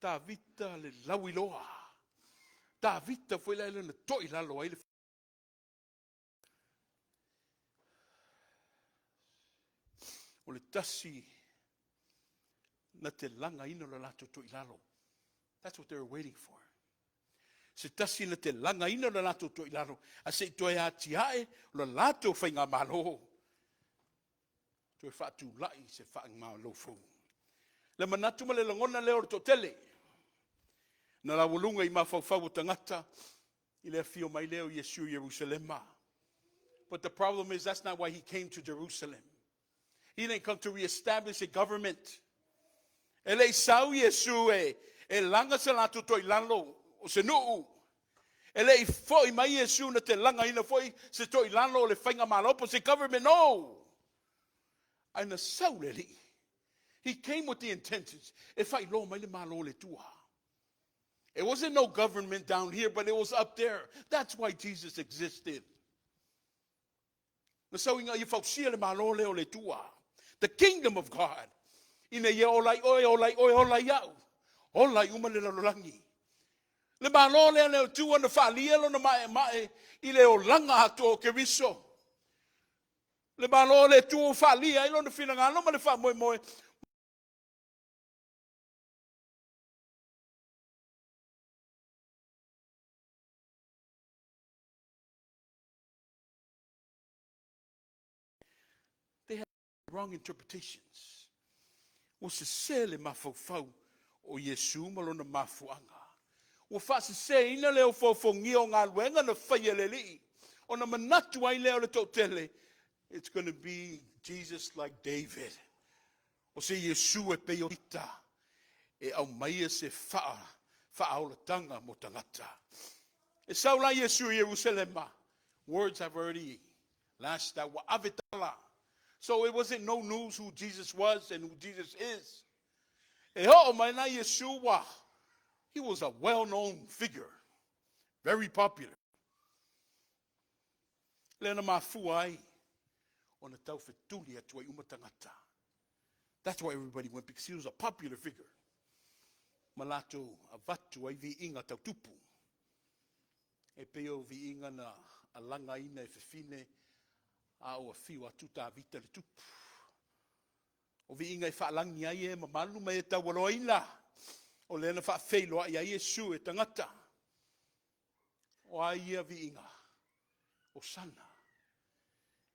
Tavita le lauiloa. Tavita foi la e na toi lalo ai le O le tasi na te lagaina o le latou toilalo. That's what they were waiting for. Se tasi na te lagaina o le latou toilalo, a se i toe atiae o le latou faigamalo. Toe faatulai se faigamalo fou. Le manatu ma le lagona lea o le toatele. Na laualuga i mafaufau o tagata i le afio mai lea o Iesu i Ierusalema. But the problem is that's not why he came to Jerusalem. He didn't come to reestablish a government. E le i sau Iesu e, e laga se latou toilalo o se nuu. E le i foi mai Iesu na te lagaina foi se toilalo o le faigamalo po se government. No! Ae na sau le Alii. He came with the intentions e faailoa mai le Malo o le Atua. It wasn't no government down here, but it was up there. That's why Jesus existed. Na sau ina ia fausia le Malo lea o le Atua. The kingdom of God. Ina ia ola ai oe, ola ai oe, ola ai au. Ola ai uma le lalolagi. Le Malo lea le Atua na faalia lona maemae i le olaga atoa o Keriso. Le Malo o le Atua ua faalia ai lona finagalo ma le faamoemoe. They had wrong interpretations. Ua sese le mafaufau o Iesu ma lona mafuaaga. Ua faaseseina le ofoofogia o galuega na faia e le Alii, ona manatu ai lea o le toatele, it's going to be Jesus like David. O se Iesu e pei o Tavita e aumaia se faaolataga mo tagata. E sau la Iesu i Ierusalema. Words have already lashed out. Ua ave tala. So it wasn't no news who Jesus was and who Jesus is. E oo mai la Iesu ua, he was a well-known figure. Very popular. Lea na mafua ai ona taufetuli atu ai uma tagata. That's why everybody went, because he was a popular figure. Ma latou avatu ai viiga tau tupu. E pei o viiga na alagaina e fefine a o afio atu Tavita le tupu. O viiga e faalagi ai e mamalu ma e taualoaina. O lea na faafeiloai ai Iesu e tagata. O a ia viiga? Osana.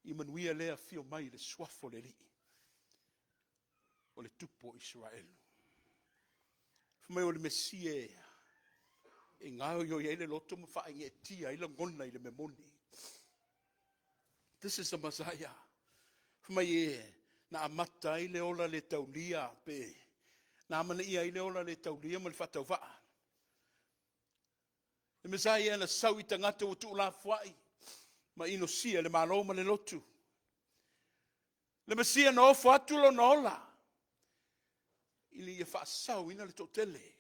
I manuia le afio mai i le suafa o le Alii. O le tupu o Isaraelu. Fai mai o le Mesia e gaoioi ai le loto ma faaegeetia ai lagona i le mea moni. This is the Messiah. Fai mai e na amata ai le ola le taulia pe na amanaia ai le ola le taulia ma le faatauvaa. Le Messiah na sau i tagata ua tuulafoai ma inosia le Malo ma le lotu. Le Mesia na ofo atu lona ola ina ia faasaoina le toatele.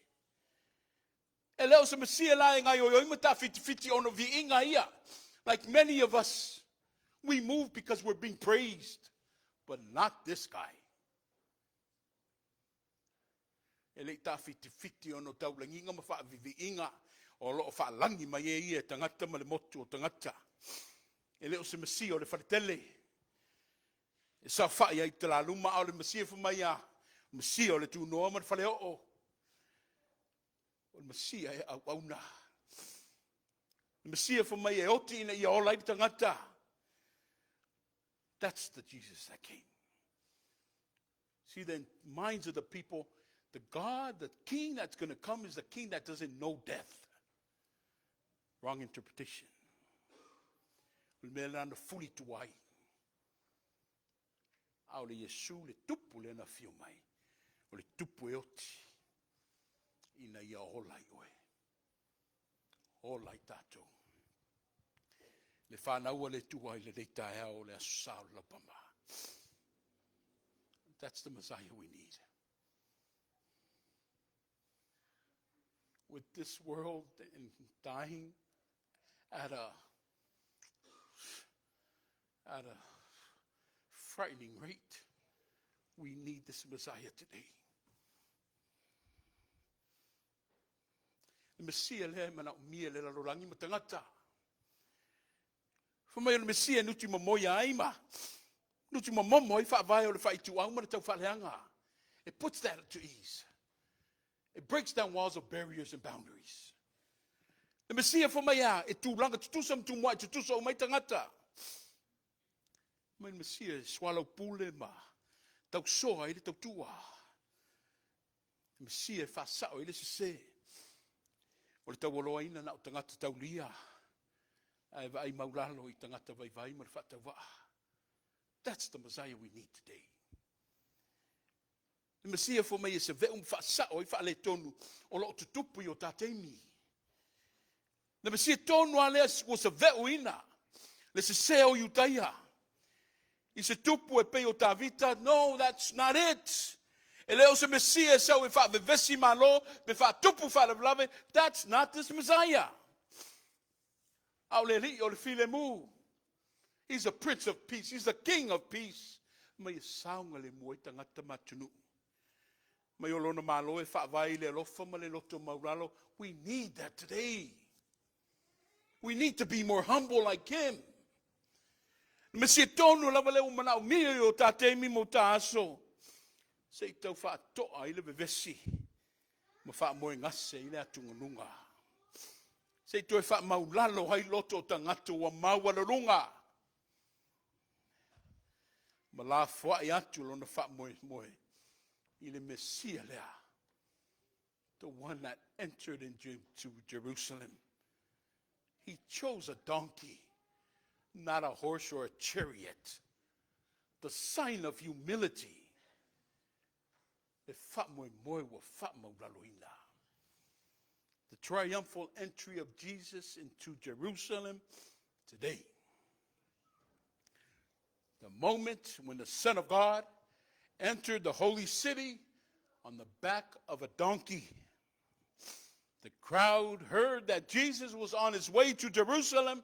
E le o se Mesia la e gaoioi ma taafitifiti ona o viiga ia. Like many of us, we move because we're being praised, but not this guy. E le i taafitifiti ona o taulagiga ma faaviviiga o lo o faalagi mai e ia e tagata ma le motu o tagata. E le o se Mesia o le faletele e saofai ai i talaluma, a o le Mesia fai mai a Mesia o le tunoa ma le faleoo. O le Mesia e auauna. Le Mesia fai mai e oti ina ia ola ai le tagata. That's the Jesus that came. See, the minds of the people, the God, the king that's going to come is the king that doesn't know death. Wrong interpretation. O le mea lena na fuli tua ai. A o le Iesu le tupu lea na afio mai. O le tupu e oti ina ia ola ai oe. Ola ai tatou. Le fanau a le Atua i lenei taeao o le Aso Sa o le Laupama. That's the Messiah we need. With this world and dying at a frightening rate, we need this Messiah today. Le Mesia lea e manaomia e le lalolagi ma tagata. Fai mai o le Mesia e nuti momoia ai ma nuti momomo ai faavae o le faaituau ma le taufaaleaga. It puts that to ease. It breaks down walls of barriers and boundaries. Le Mesia fai mai a e tulaga tutusa ma tumuai tutusa uma ai tagata. Mai le Mesia e soalaupule ma tausoa ai le tautua. Le Mesia e faasao ai le sese. O le taualoaina na o tagata taulia ae vaai maulalo i tagata vaivai ma le faatauvaa. That's the Messiah we need today. Le Mesia fai mai e saveu ma faasao ai faaletonu o lo o tutupu i o tā taimi. Le Mesia tonu a lea ua saveuina le sese o Iutaia. I se tupu e pei o Tavita, no, that's not it. E le o se Mesia e sau e faavevesi malo pe faatupu faalavelave, that's not this Messiah. A o le alii o le filemu. He's a prince of peace. He's the king of peace. Mai e saogalemu ai tagata ma atunuu. Mai o lona malo e faavae i le alofa ma le loto maulalo. We need that today. We need to be more humble like him. Mesia tonu lava lea ua manaomia i o tā taimi ma o tā aso. Se i tau faatoa ai le vevesi ma faamoegase i le atugaluga. Se i toe faamaulalo ai loto o tagata ua maualuluga. Ma lafoai atu lona faamoemoe i le Mesia lea. The one that entered into Jerusalem. He chose a donkey, not a horse or a chariot. The sign of humility, le faamoemoe ua faamaualaloina. The triumphal entry of Jesus into Jerusalem today. The moment when the Son of God entered the holy city on the back of a donkey. The crowd heard that Jesus was on his way to Jerusalem,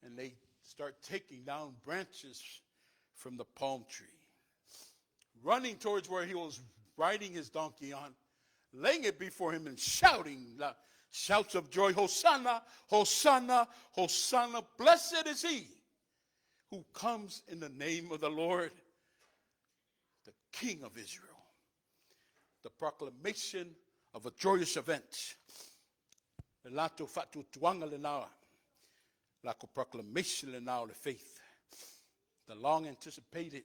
and they start taking down branches from the palm tree, running towards where he was riding his donkey on, laying it before him and shouting shouts of joy, Hosanna, Hosanna, Hosanna, blessed is he who comes in the name of the Lord, the King of Israel. The proclamation of a joyous event. Le latou faatuatuaga lena, lakou proclamation lena o le faith. The long anticipated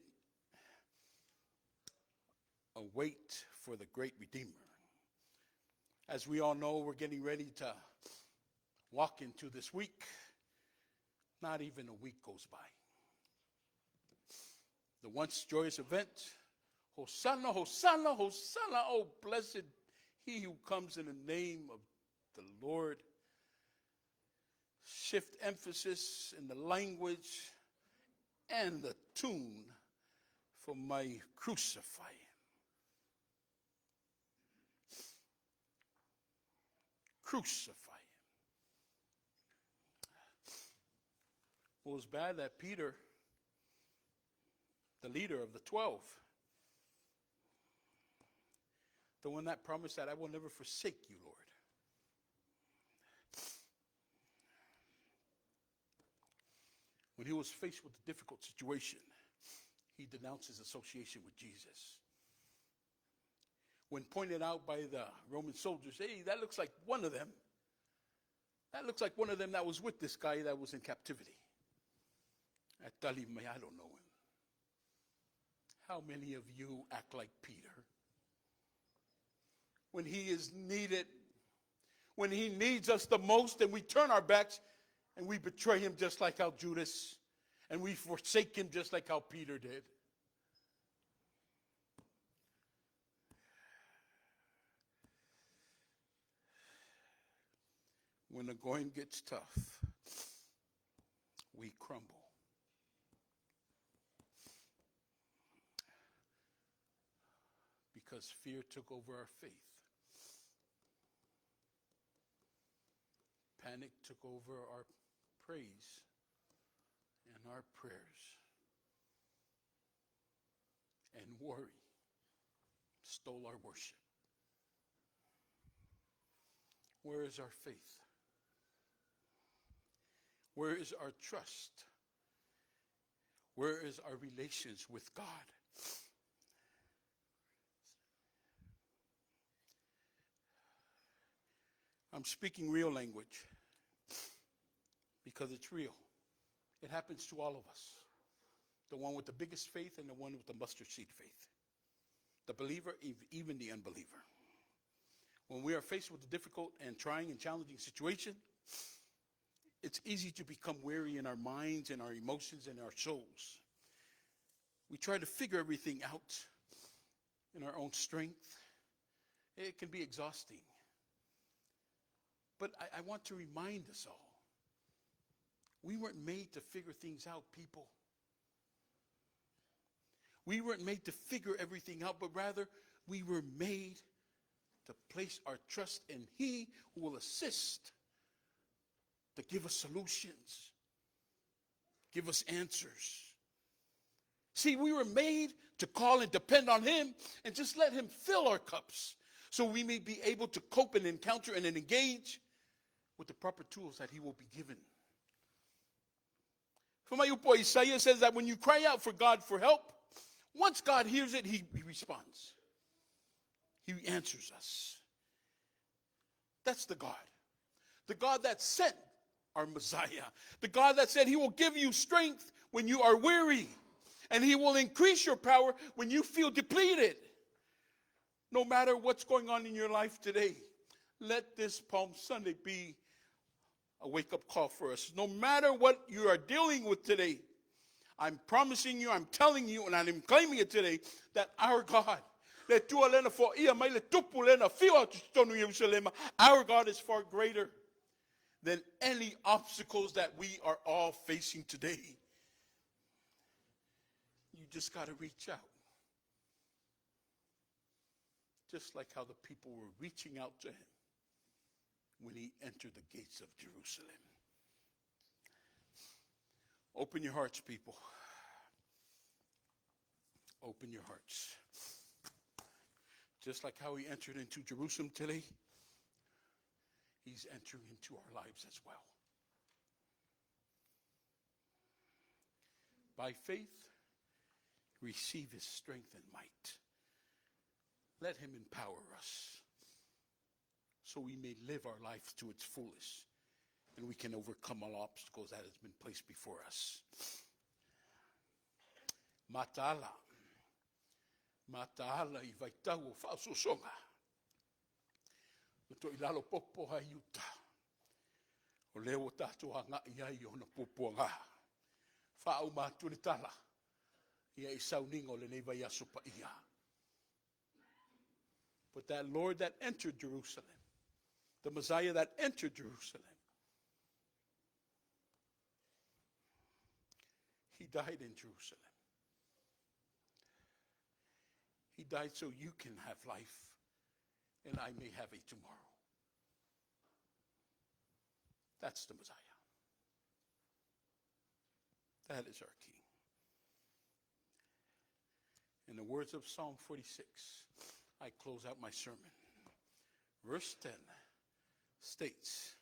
await for the great Redeemer. As we all know, we're getting ready to walk into this week. Not even a week goes by. The once joyous event, Hosanna, Hosanna, Hosanna, oh blessed he who comes in the name of the Lord. Shift emphasis in the language and the tune for my crucify him. Crucify him. Well, it was bad that Peter, the leader of the 12, the one that promised that I will never forsake you, Lord. When he was faced with a difficult situation, he denounced his association with Jesus. When pointed out by the Roman soldiers, hey, that looks like one of them. That looks like one of them that was with this guy that was in captivity. I tell him, I don't know him. How many of you act like Peter? When he is needed, when he needs us the most, and we turn our backs and we betray him just like how Judas, and we forsake him just like how Peter did. When the going gets tough, we crumble. Because fear took over our faith. Panic took over our praise and our prayers. And worry stole our worship. Where is our faith? Where is our trust? Where is our relations with God? I'm speaking real language because it's real. It happens to all of us. The one with the biggest faith and the one with the mustard seed faith. The believer, even the unbeliever. When we are faced with a difficult and trying and challenging situation, it's easy to become weary in our minds and our emotions and our souls. We try to figure everything out in our own strength. It can be exhausting. But I want to remind us all, we weren't made to figure things out, people. We weren't made to figure everything out, but rather we were made to place our trust in He who will assist to give us solutions, give us answers. See, we were made to call and depend on Him and just let Him fill our cups so we may be able to cope and encounter and engage with the proper tools that He will be given. For my boy Isaiah says that when you cry out for God for help, once God hears it, he responds. He answers us. That's the God. The God that sent our Messiah. The God that said He will give you strength when you are weary. And He will increase your power when you feel depleted. No matter what's going on in your life today, let this Palm Sunday be a wake-up call for us. No matter what you are dealing with today, I'm promising you, I'm telling you, and I'm claiming it today, that our God, le Atua lea na foaia mai le Tupu lea na afio atu i totonu o Ierusalema, our God is far greater than any obstacles that we are all facing today. You just got to reach out. Just like how the people were reaching out to him when he entered the gates of Jerusalem. Open your hearts, people. Open your hearts. Just like how he entered into Jerusalem today, he's entering into our lives as well. By faith, receive his strength and might. Let him empower us so we may live our life to its fullest and we can overcome all obstacles that has been placed before us. Mataala. Mataala i vaitau o faaosoosoga. Na toilalo popo ai uta. O lea ua tatou agai ai i ona puapuaga. Faauma atu le tala ia i sauniga o lenei vaiaso paia. But that Lord that entered Jerusalem, the Messiah that entered Jerusalem, he died in Jerusalem. He died so you can have life and I may have a tomorrow. That's the Messiah. That is our King. In the words of Psalm 46, I close out my sermon. Verse 10 states,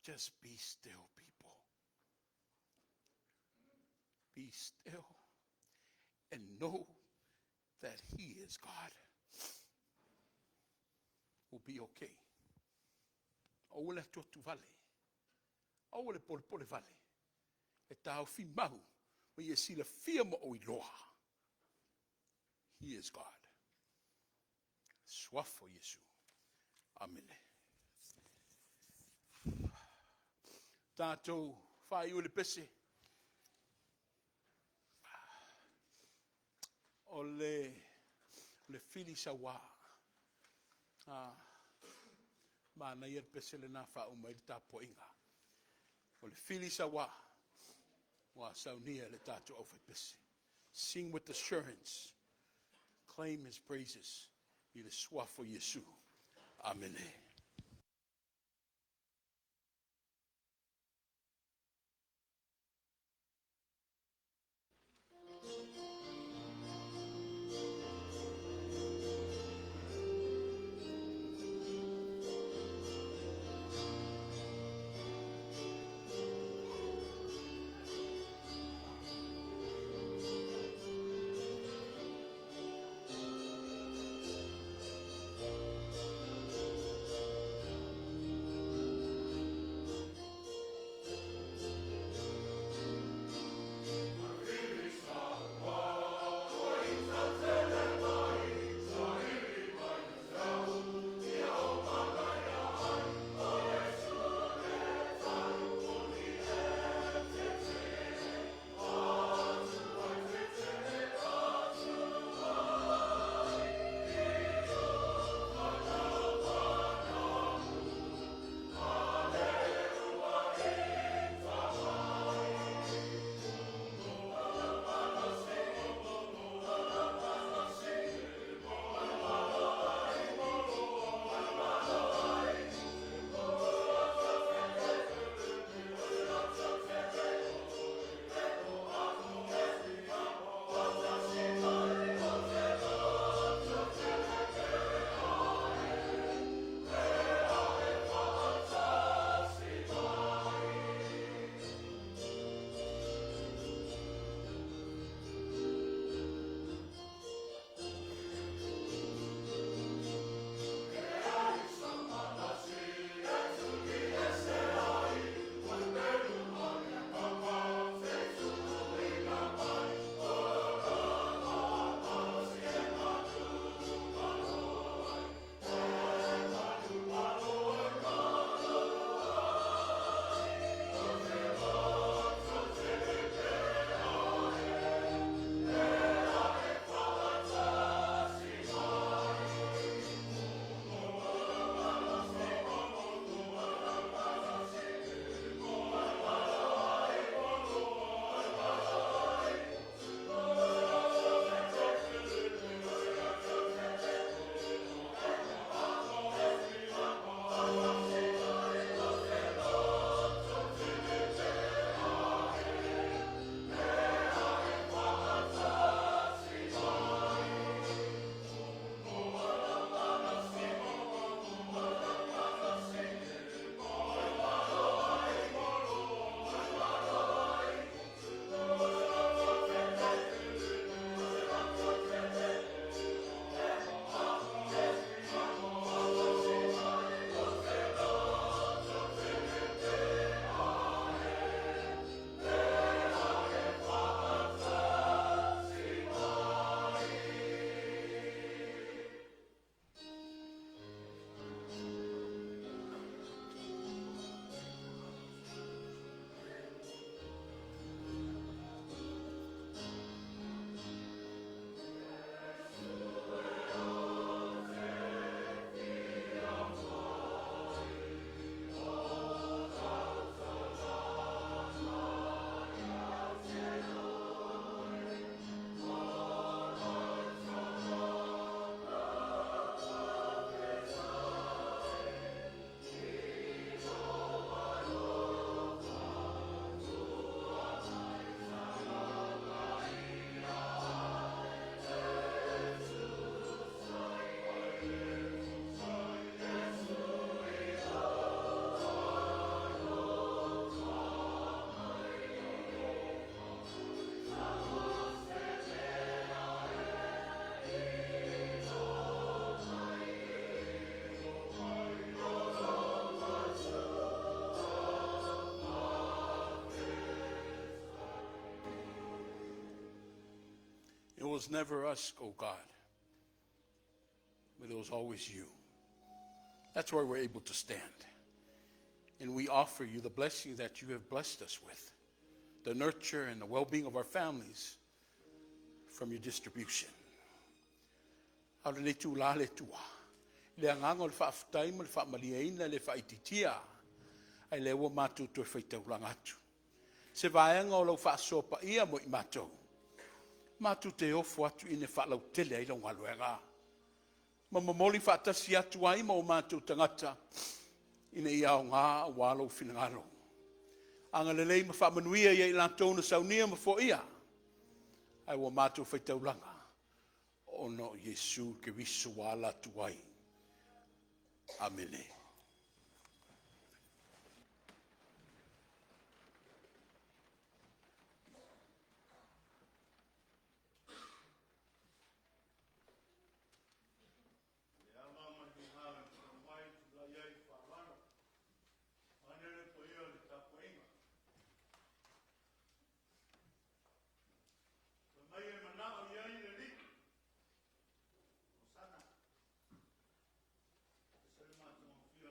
just be still, people. Be still and know that He is God. We'll be okay. Aua le atuatu vale. Aua le polepole vale. E taofi mau ma ia silafia ma ou iloa. He is God. Suafa o Iesu. Amene. Tatou faaiu le pese. O le, le fili sauā. Ah, manaia le pese lenā faauma ai le tapuaiga. O le fili sauā ua saunia e le tatou aufaipese. Sing with assurance. Claim his praises i le suafa o Iesu. Amene. was never us, oh God, but it was always you. That's why we're able to stand. And we offer you the blessing that you have blessed us with, the nurture and the well being of our families from your distribution. A o lenei itulā le Atua. Le agaga o le faafetai ma le faamalieina le faaitiitia. Ai lea ua matou toe faitaulaga atu. Se vaega o lau faasoa paia mo i matou. Matou te ofo atu ina faalautele ai lau galuega. Ma momoli faatasi atu ai ma o matou tagata ina ia aoga aua lou finagalo. Agalelei ma faamanuia ia i latou na saunia ma foia, ae ua matou faitaulaga, ona o Iesu Keriso ua ala atu ai. Amene.
Le ava ma le migao e mafai ona tulai ai ma le faaaloalo vaeane le paia o le tapuaiga. Fai mai e manao i ai le Alii, Hosana, e ese le matagofie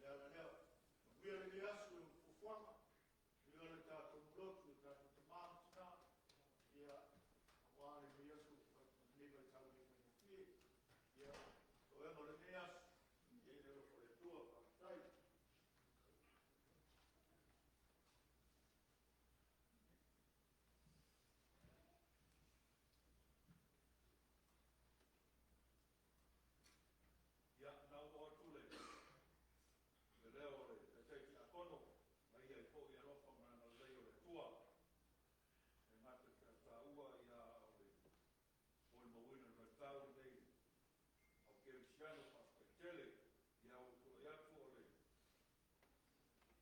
Le ala lea. Manuia lenei aso i fuafuaga, manuia le tatou lotu, le tatou tama ma tina, ia, aua lenei aso, lenei vaitau e le faigofie. Ia, toega o lenei aso, ia i le alofa o le Atua, faafetai.
Ia, na ua oo atu le leo o le taitai tiakono, na ia ai foi alofa ma le agalelei o le Atua. E gata i taua ia o le molimauina o le vaitau lenei au kerisiano faafetai tele. Ia ua tulai atu o le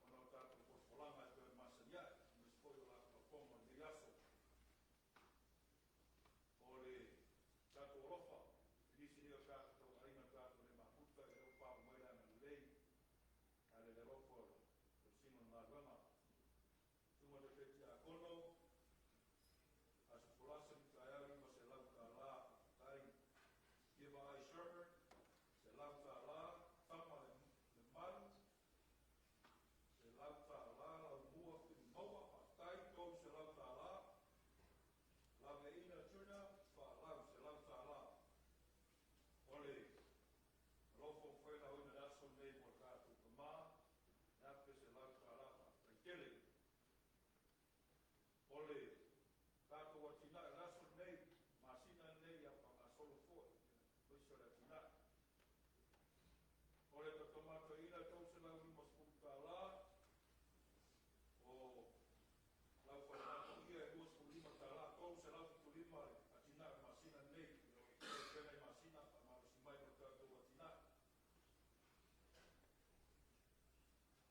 ona o tatou folafolaga e pei ona masani ai, aemaise foi o lafolafoga o lenei aso. O le tatou alofa, i nisi nei o tatou aiga tatou le mafuta e le o pauu mai le agalelei, ae le alofa o le tausiga o le galuega. Susuga i le taitai tiakono, Aso Folasa i le taeao $500, faafetai. Fia Vaai Sherman, $100, Tama le Malu, $100, Laumua Filimaua, faafetai, $300, Laveaina Tuna Faalau, $100. O le alofa ua mafai ona aoina i le aso lenei mo le tatou tama, $1,100, faafetai tele. O le tatou atinae o le aso lenei, masina lenei a o faagasolo foi, aemaise o le atinae. O le Tama Toeaina $350, o lau faleata ia e $25, $375 le atinae o le masina lenei. O le nai masina faamalosi mai mo le tatou atinae.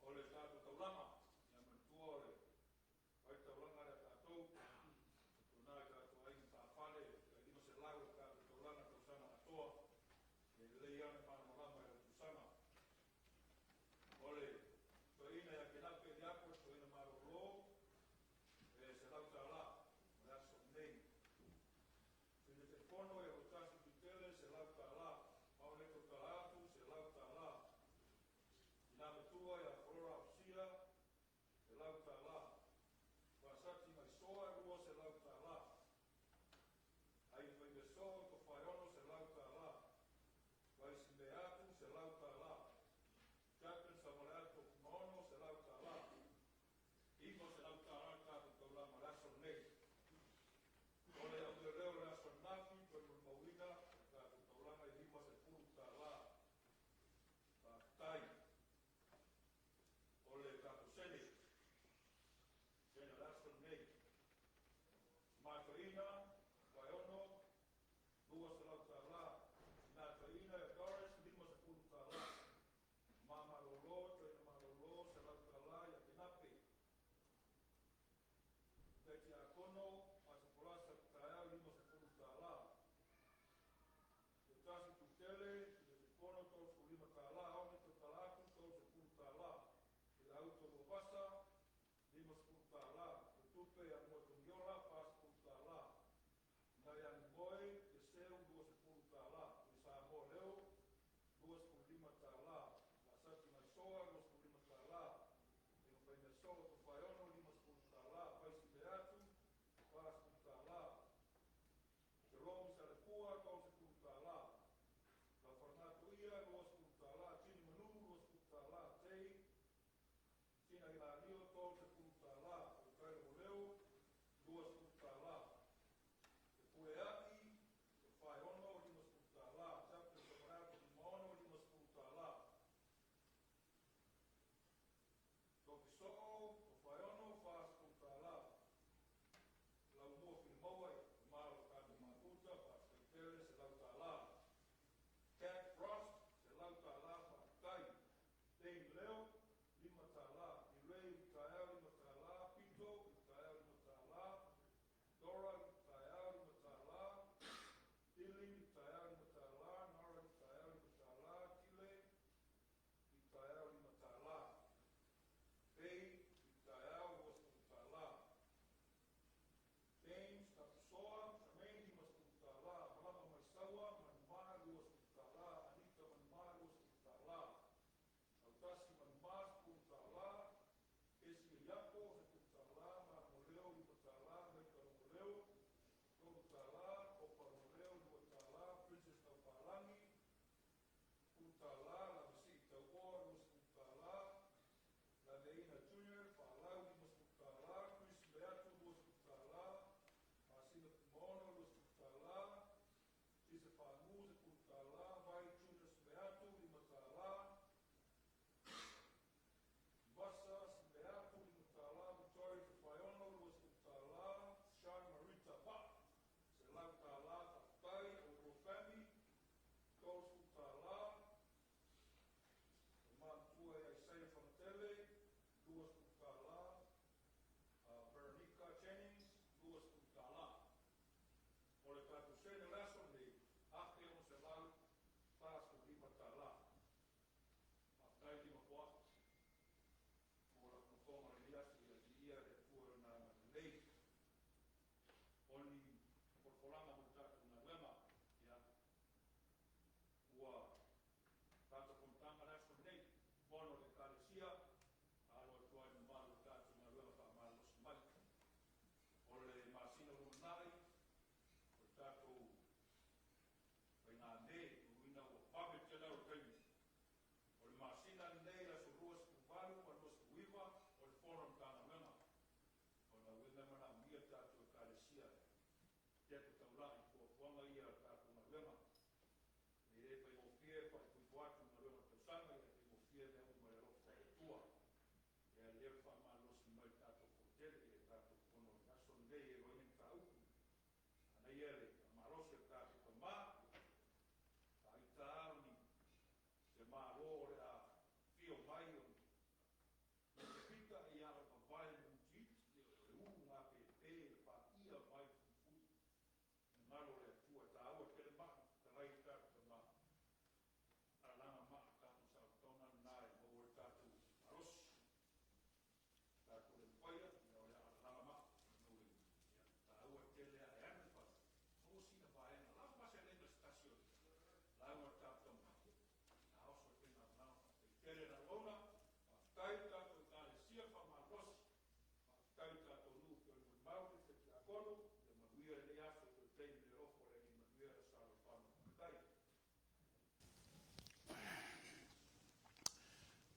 O le tatou taulaga, ia manatua o le faitaulaga lea a tatou, tuna i tatou aiga fa'afale, tai 500 le tatou taulaga tausaga atoa.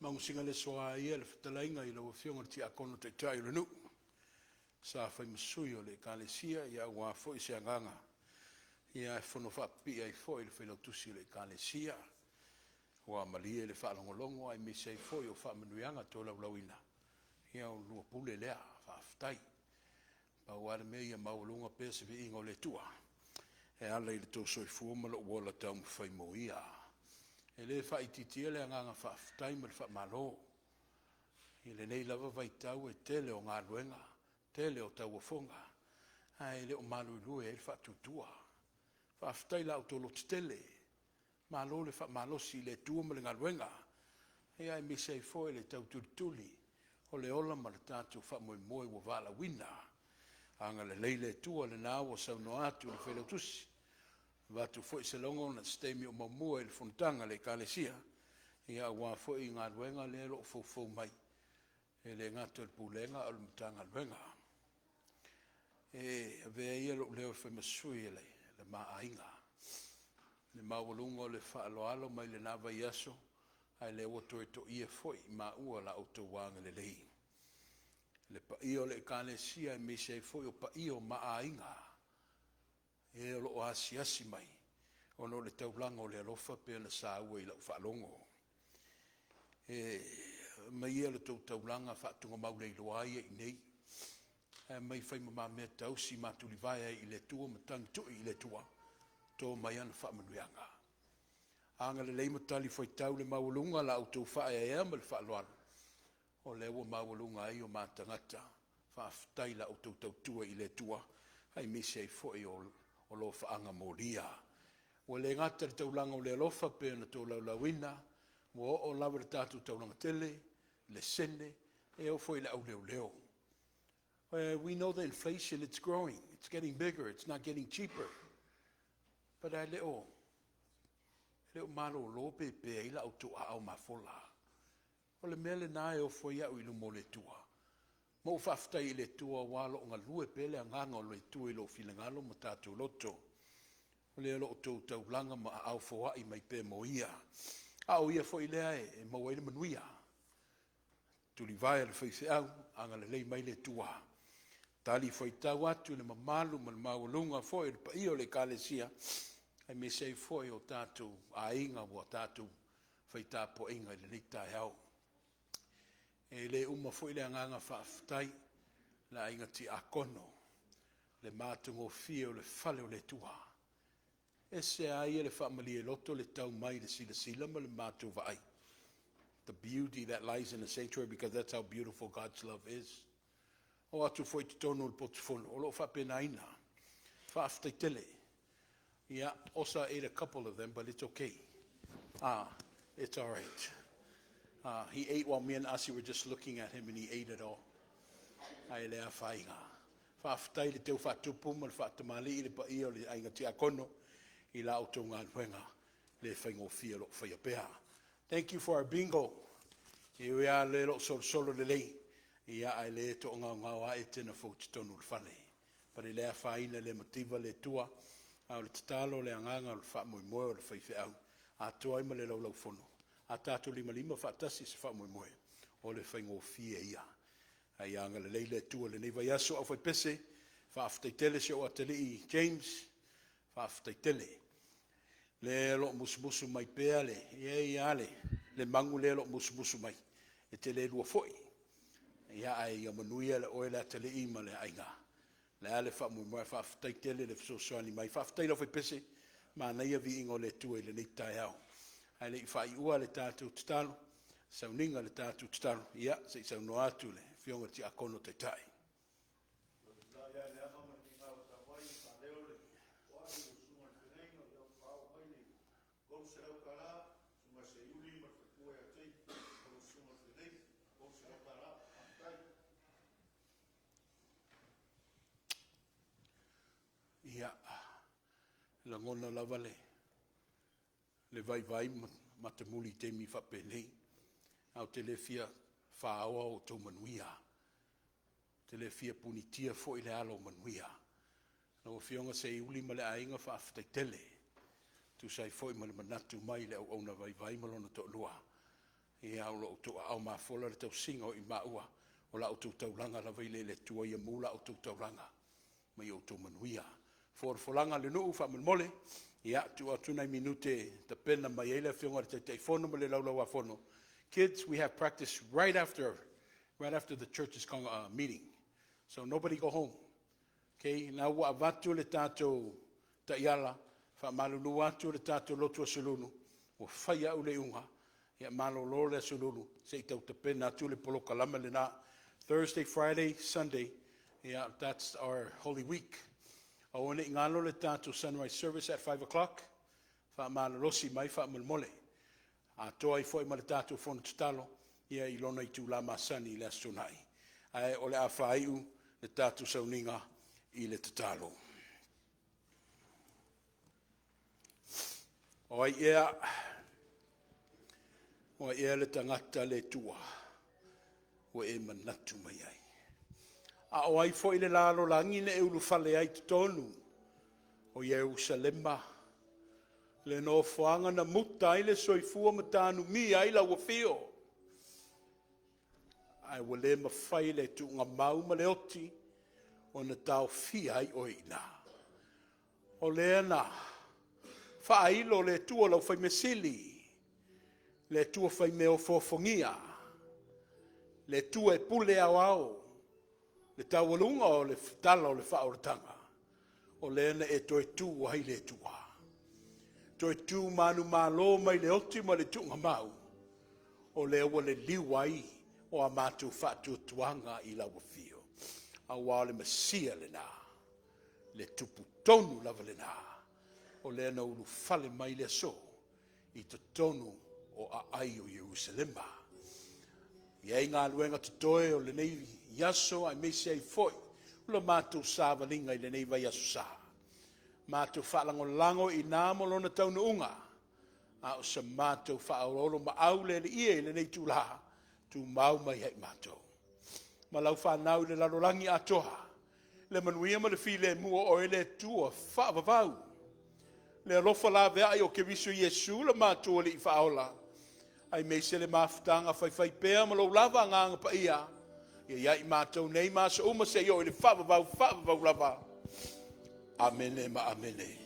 Magusiga le soa ia le fetalaiga i lau Afioga i le Tiakono Taitai o le nuu, sa fai ma sui o le Ekalesia, aua foi se agaga e fonofaapipii ai foi i le Failautusi o le Ekalesia. Ua malie le faalogologo aemaise ai foi o faamanuiaga tolaulauina, ia o le lua pule lea, faafetai. Pau lava le mea ia maualuga pea se viiga o le Atua e ala i lo outou soifua ma lou ola taumafai mo Ia. E le faaitiitia le agaga faafetai ma le faamalo i lenei lava vaitau, e tele o galuega, tele o tauofoga, ae le o maluelue ai le faatuatua. Faafetai i la outou lototele, malo le faamalosi i le Atua ma le galuega, aemaise ai foi le tau tulituli o le ola ma le tatou faamoemoe ua valaauina. Agalelei le Atua, o lena ua saunoa atu le Failautusi, avatu foi se lagona i se taimi o muamua i le fonotaga a le Ekalesia, aua foi galuega lea o lo o foufou mai, e le gata o le Pulega a o le Matagaluega. E avea ia lou leo e fai ma sui o le ma aiga, i le maualuga o le faaaloalo mai lena vaiaso, a o lea ua toe toia foi i maua i la outou agalelei le paia o le Ekalesia aemaise ai foi o paia o ma aiga, e o lo o asiasi mai ona o le taulaga o le alofa pei ona saua i lau faalogo. Aumaia la outou taulaga faatugamauleiloa ia i inei, ae aumai fai ma ma meatausi ma tulivae ai i le Atua ma tagitui i le Atua e toto mai ana faamanuiaga. Agalelei ma talifuaitau le maualuga o la outou faaeaea ma le faaaloalo o lea ua maualuga ai o ma tagata. Faafetai i la outou tautua i le Atua aemaise ai foi o alofaaga molia. Ua le gata i le taulaga o le alofa pei ona tolaulauina, ua oo lava i le tatou taulaga tele, laiseneee oo foi i le au leoleo. We know the inflation its growing, its getting bigger, its not getting cheaper, but e le o malolo pe pe ai la outou aao mafola. O le mea lena e ofo ai au i luma o le Atua ma ou faafetai ai i le Atua aua o lo o galue pea le Agaga o le Atua i lou finagalo ma tatou loto, o lea o lo o outou taulaga ma aao foai mai pea mo Ia, a o Ia foi lea e maua ai le manuia. Tulivae o le faifeau, agalelei mai le Atua, talifuaitau atu i le mamalu ma le maualuga foi o le paia o le Ekalesia, aemaise ai foi o tatou aiga ua tatou fai tapuaiga i lenei taeao. E le uma foi le agaga faafetai i le aiga tiakono i le matagofie o le fale o le Atua. E ese lava ia le faamalie loto le tau mai i le silasila ma le matou vaai, the beauty that lies in the sanctuary because that's how beautiful God's love is. Oo atu foi i totonu o le potu fono, o lo o faapenaina. Faafetai tele. Yeah, also I ate a couple of them, but it's okay. It's all right. He ate while me and Asi were just looking at him and he ate it all. Ae le afaina. Faafetai le teu faatupu ma le faatamalii le paia o le aiga tiakono i la outou galuega le faigofie o lo o faia pea. Thank you for our bingo. E ui lava o lea e le o solosolo lelei, ia ae o lea e toagaogao lava Etena fou i totonu o le fale. But e le afaina e le mativa le Atua, a o le tatalo, o le agaga o le faamoemoe o le faifeau, atoa ai ma le Laulau-a-Fono, a tatou limalima faatasi i se faamoemoe, o le faigofie ia. Ae ia agalelei le Atua i lenei vaiaso. Aufaipese, faafetai tele si ou atalii James, faafetai tele. O lea o lo o musumusu mai pea, e i ai lava le magu lea o lo o musumusu mai, e te le lua foi, ae ia manuia oe le atalii ma le aiga, o le a le faamoemoe, ae faafetai tele le fesoasoani mai. Faafetai i le aufaipese, manaia viiga o le Atua i lenei taeao. Ae le i faaiua le tatou tatalo, sauniga o le tatou tatalo, ia se i saunoa atu le Afioga i le Tiakono Taitai. Ia, e lagona lava le vaivai ma matamuli i taimi faapenei, ae ou te le fia faoa outou manuia, ou te le fia punitia foi le alo o manuia. Lau Afioga Seiuli ma le aiga, faafetai tele e tusa ai foi ma le manatu mai i le auauna vaivai ma lona toalua. Ia, o lo o outou aao mafola le tausiga o i maua o la outou taulaga lava e i le Atua ia mu la outou taulaga ma ia outou manuia. Folafolaga a le nuu faamolemole, ia, tuu atu nai minute e tapena mai ai le Afioga i le Taitaifono ma le Laulau-a-Fono. Kids, we have practice right after the church's meeting. So nobody go home. Okay, na ua avatu le tatou taiala, faamalulu atu le tatou lotu Aso Lulu, ua fai au le iuga, ia malolo le Aso Lulu se i tau tapena atu le polokalame lena. Thursday, Friday, Sunday, yeah, that's our Holy Week. Aua ne i galo le tatou sunrise service at 5 o'clock, faamalolosi mai faamolemole. Atoa ai foi ma le tatou fono tatalo, ia i lona itula masani i le Aso Toonai. Ae o le a faaiu le tatou sauniga i le tatalo. O ai ea, o ai ea le tagata le Atua ua e manatu mai ai? A o ai foi le lalolagi na e ulufale ai i totonu o Ierusalema, le nofoaga na muta ai le soifua ma tanumia ai lau afio? Ae ua le mafai e le tuugamau ma le oti ona taofia ai oe i ina. O lea na faailo le Atua lau Faimea sili, le Atua faimea ofoofogia, le Atua e pule aoao, le taualuga o le tala o le faaolataga, o lea na e toe tu ai le Atua, toe tu manumalo mai le oti ma le tuugamau, o lea ua liliu ai o a matou faatuatuaga i lau afio, aua o le Mesia lena, le Tupu tonu lava lena, o lea na ulufale mai i le aso i totonu o aai o Ierusalema. E i ai galuega totoe o lenei aso aemaise ai foi o le matou savaliga i lenei vaiaso sa, matou faalagolago i ina mo lona taunuuga, a o se matou faaoloolomaau le Alii e i lenei itula, tumau mai ia i matou ma lau fanau i le lalolagi atoa le manuia ma le filemu, o Oe le Atua faavavau, le alofa laveai o Keriso Iesu lo matou Alii Faaola, aemaise le mafutaga faifaipea ma lou lava Agaga Paia, ia i ai matou nei ma aso uma seia oo i le faavavau, faavavau lava. Amene ma amene.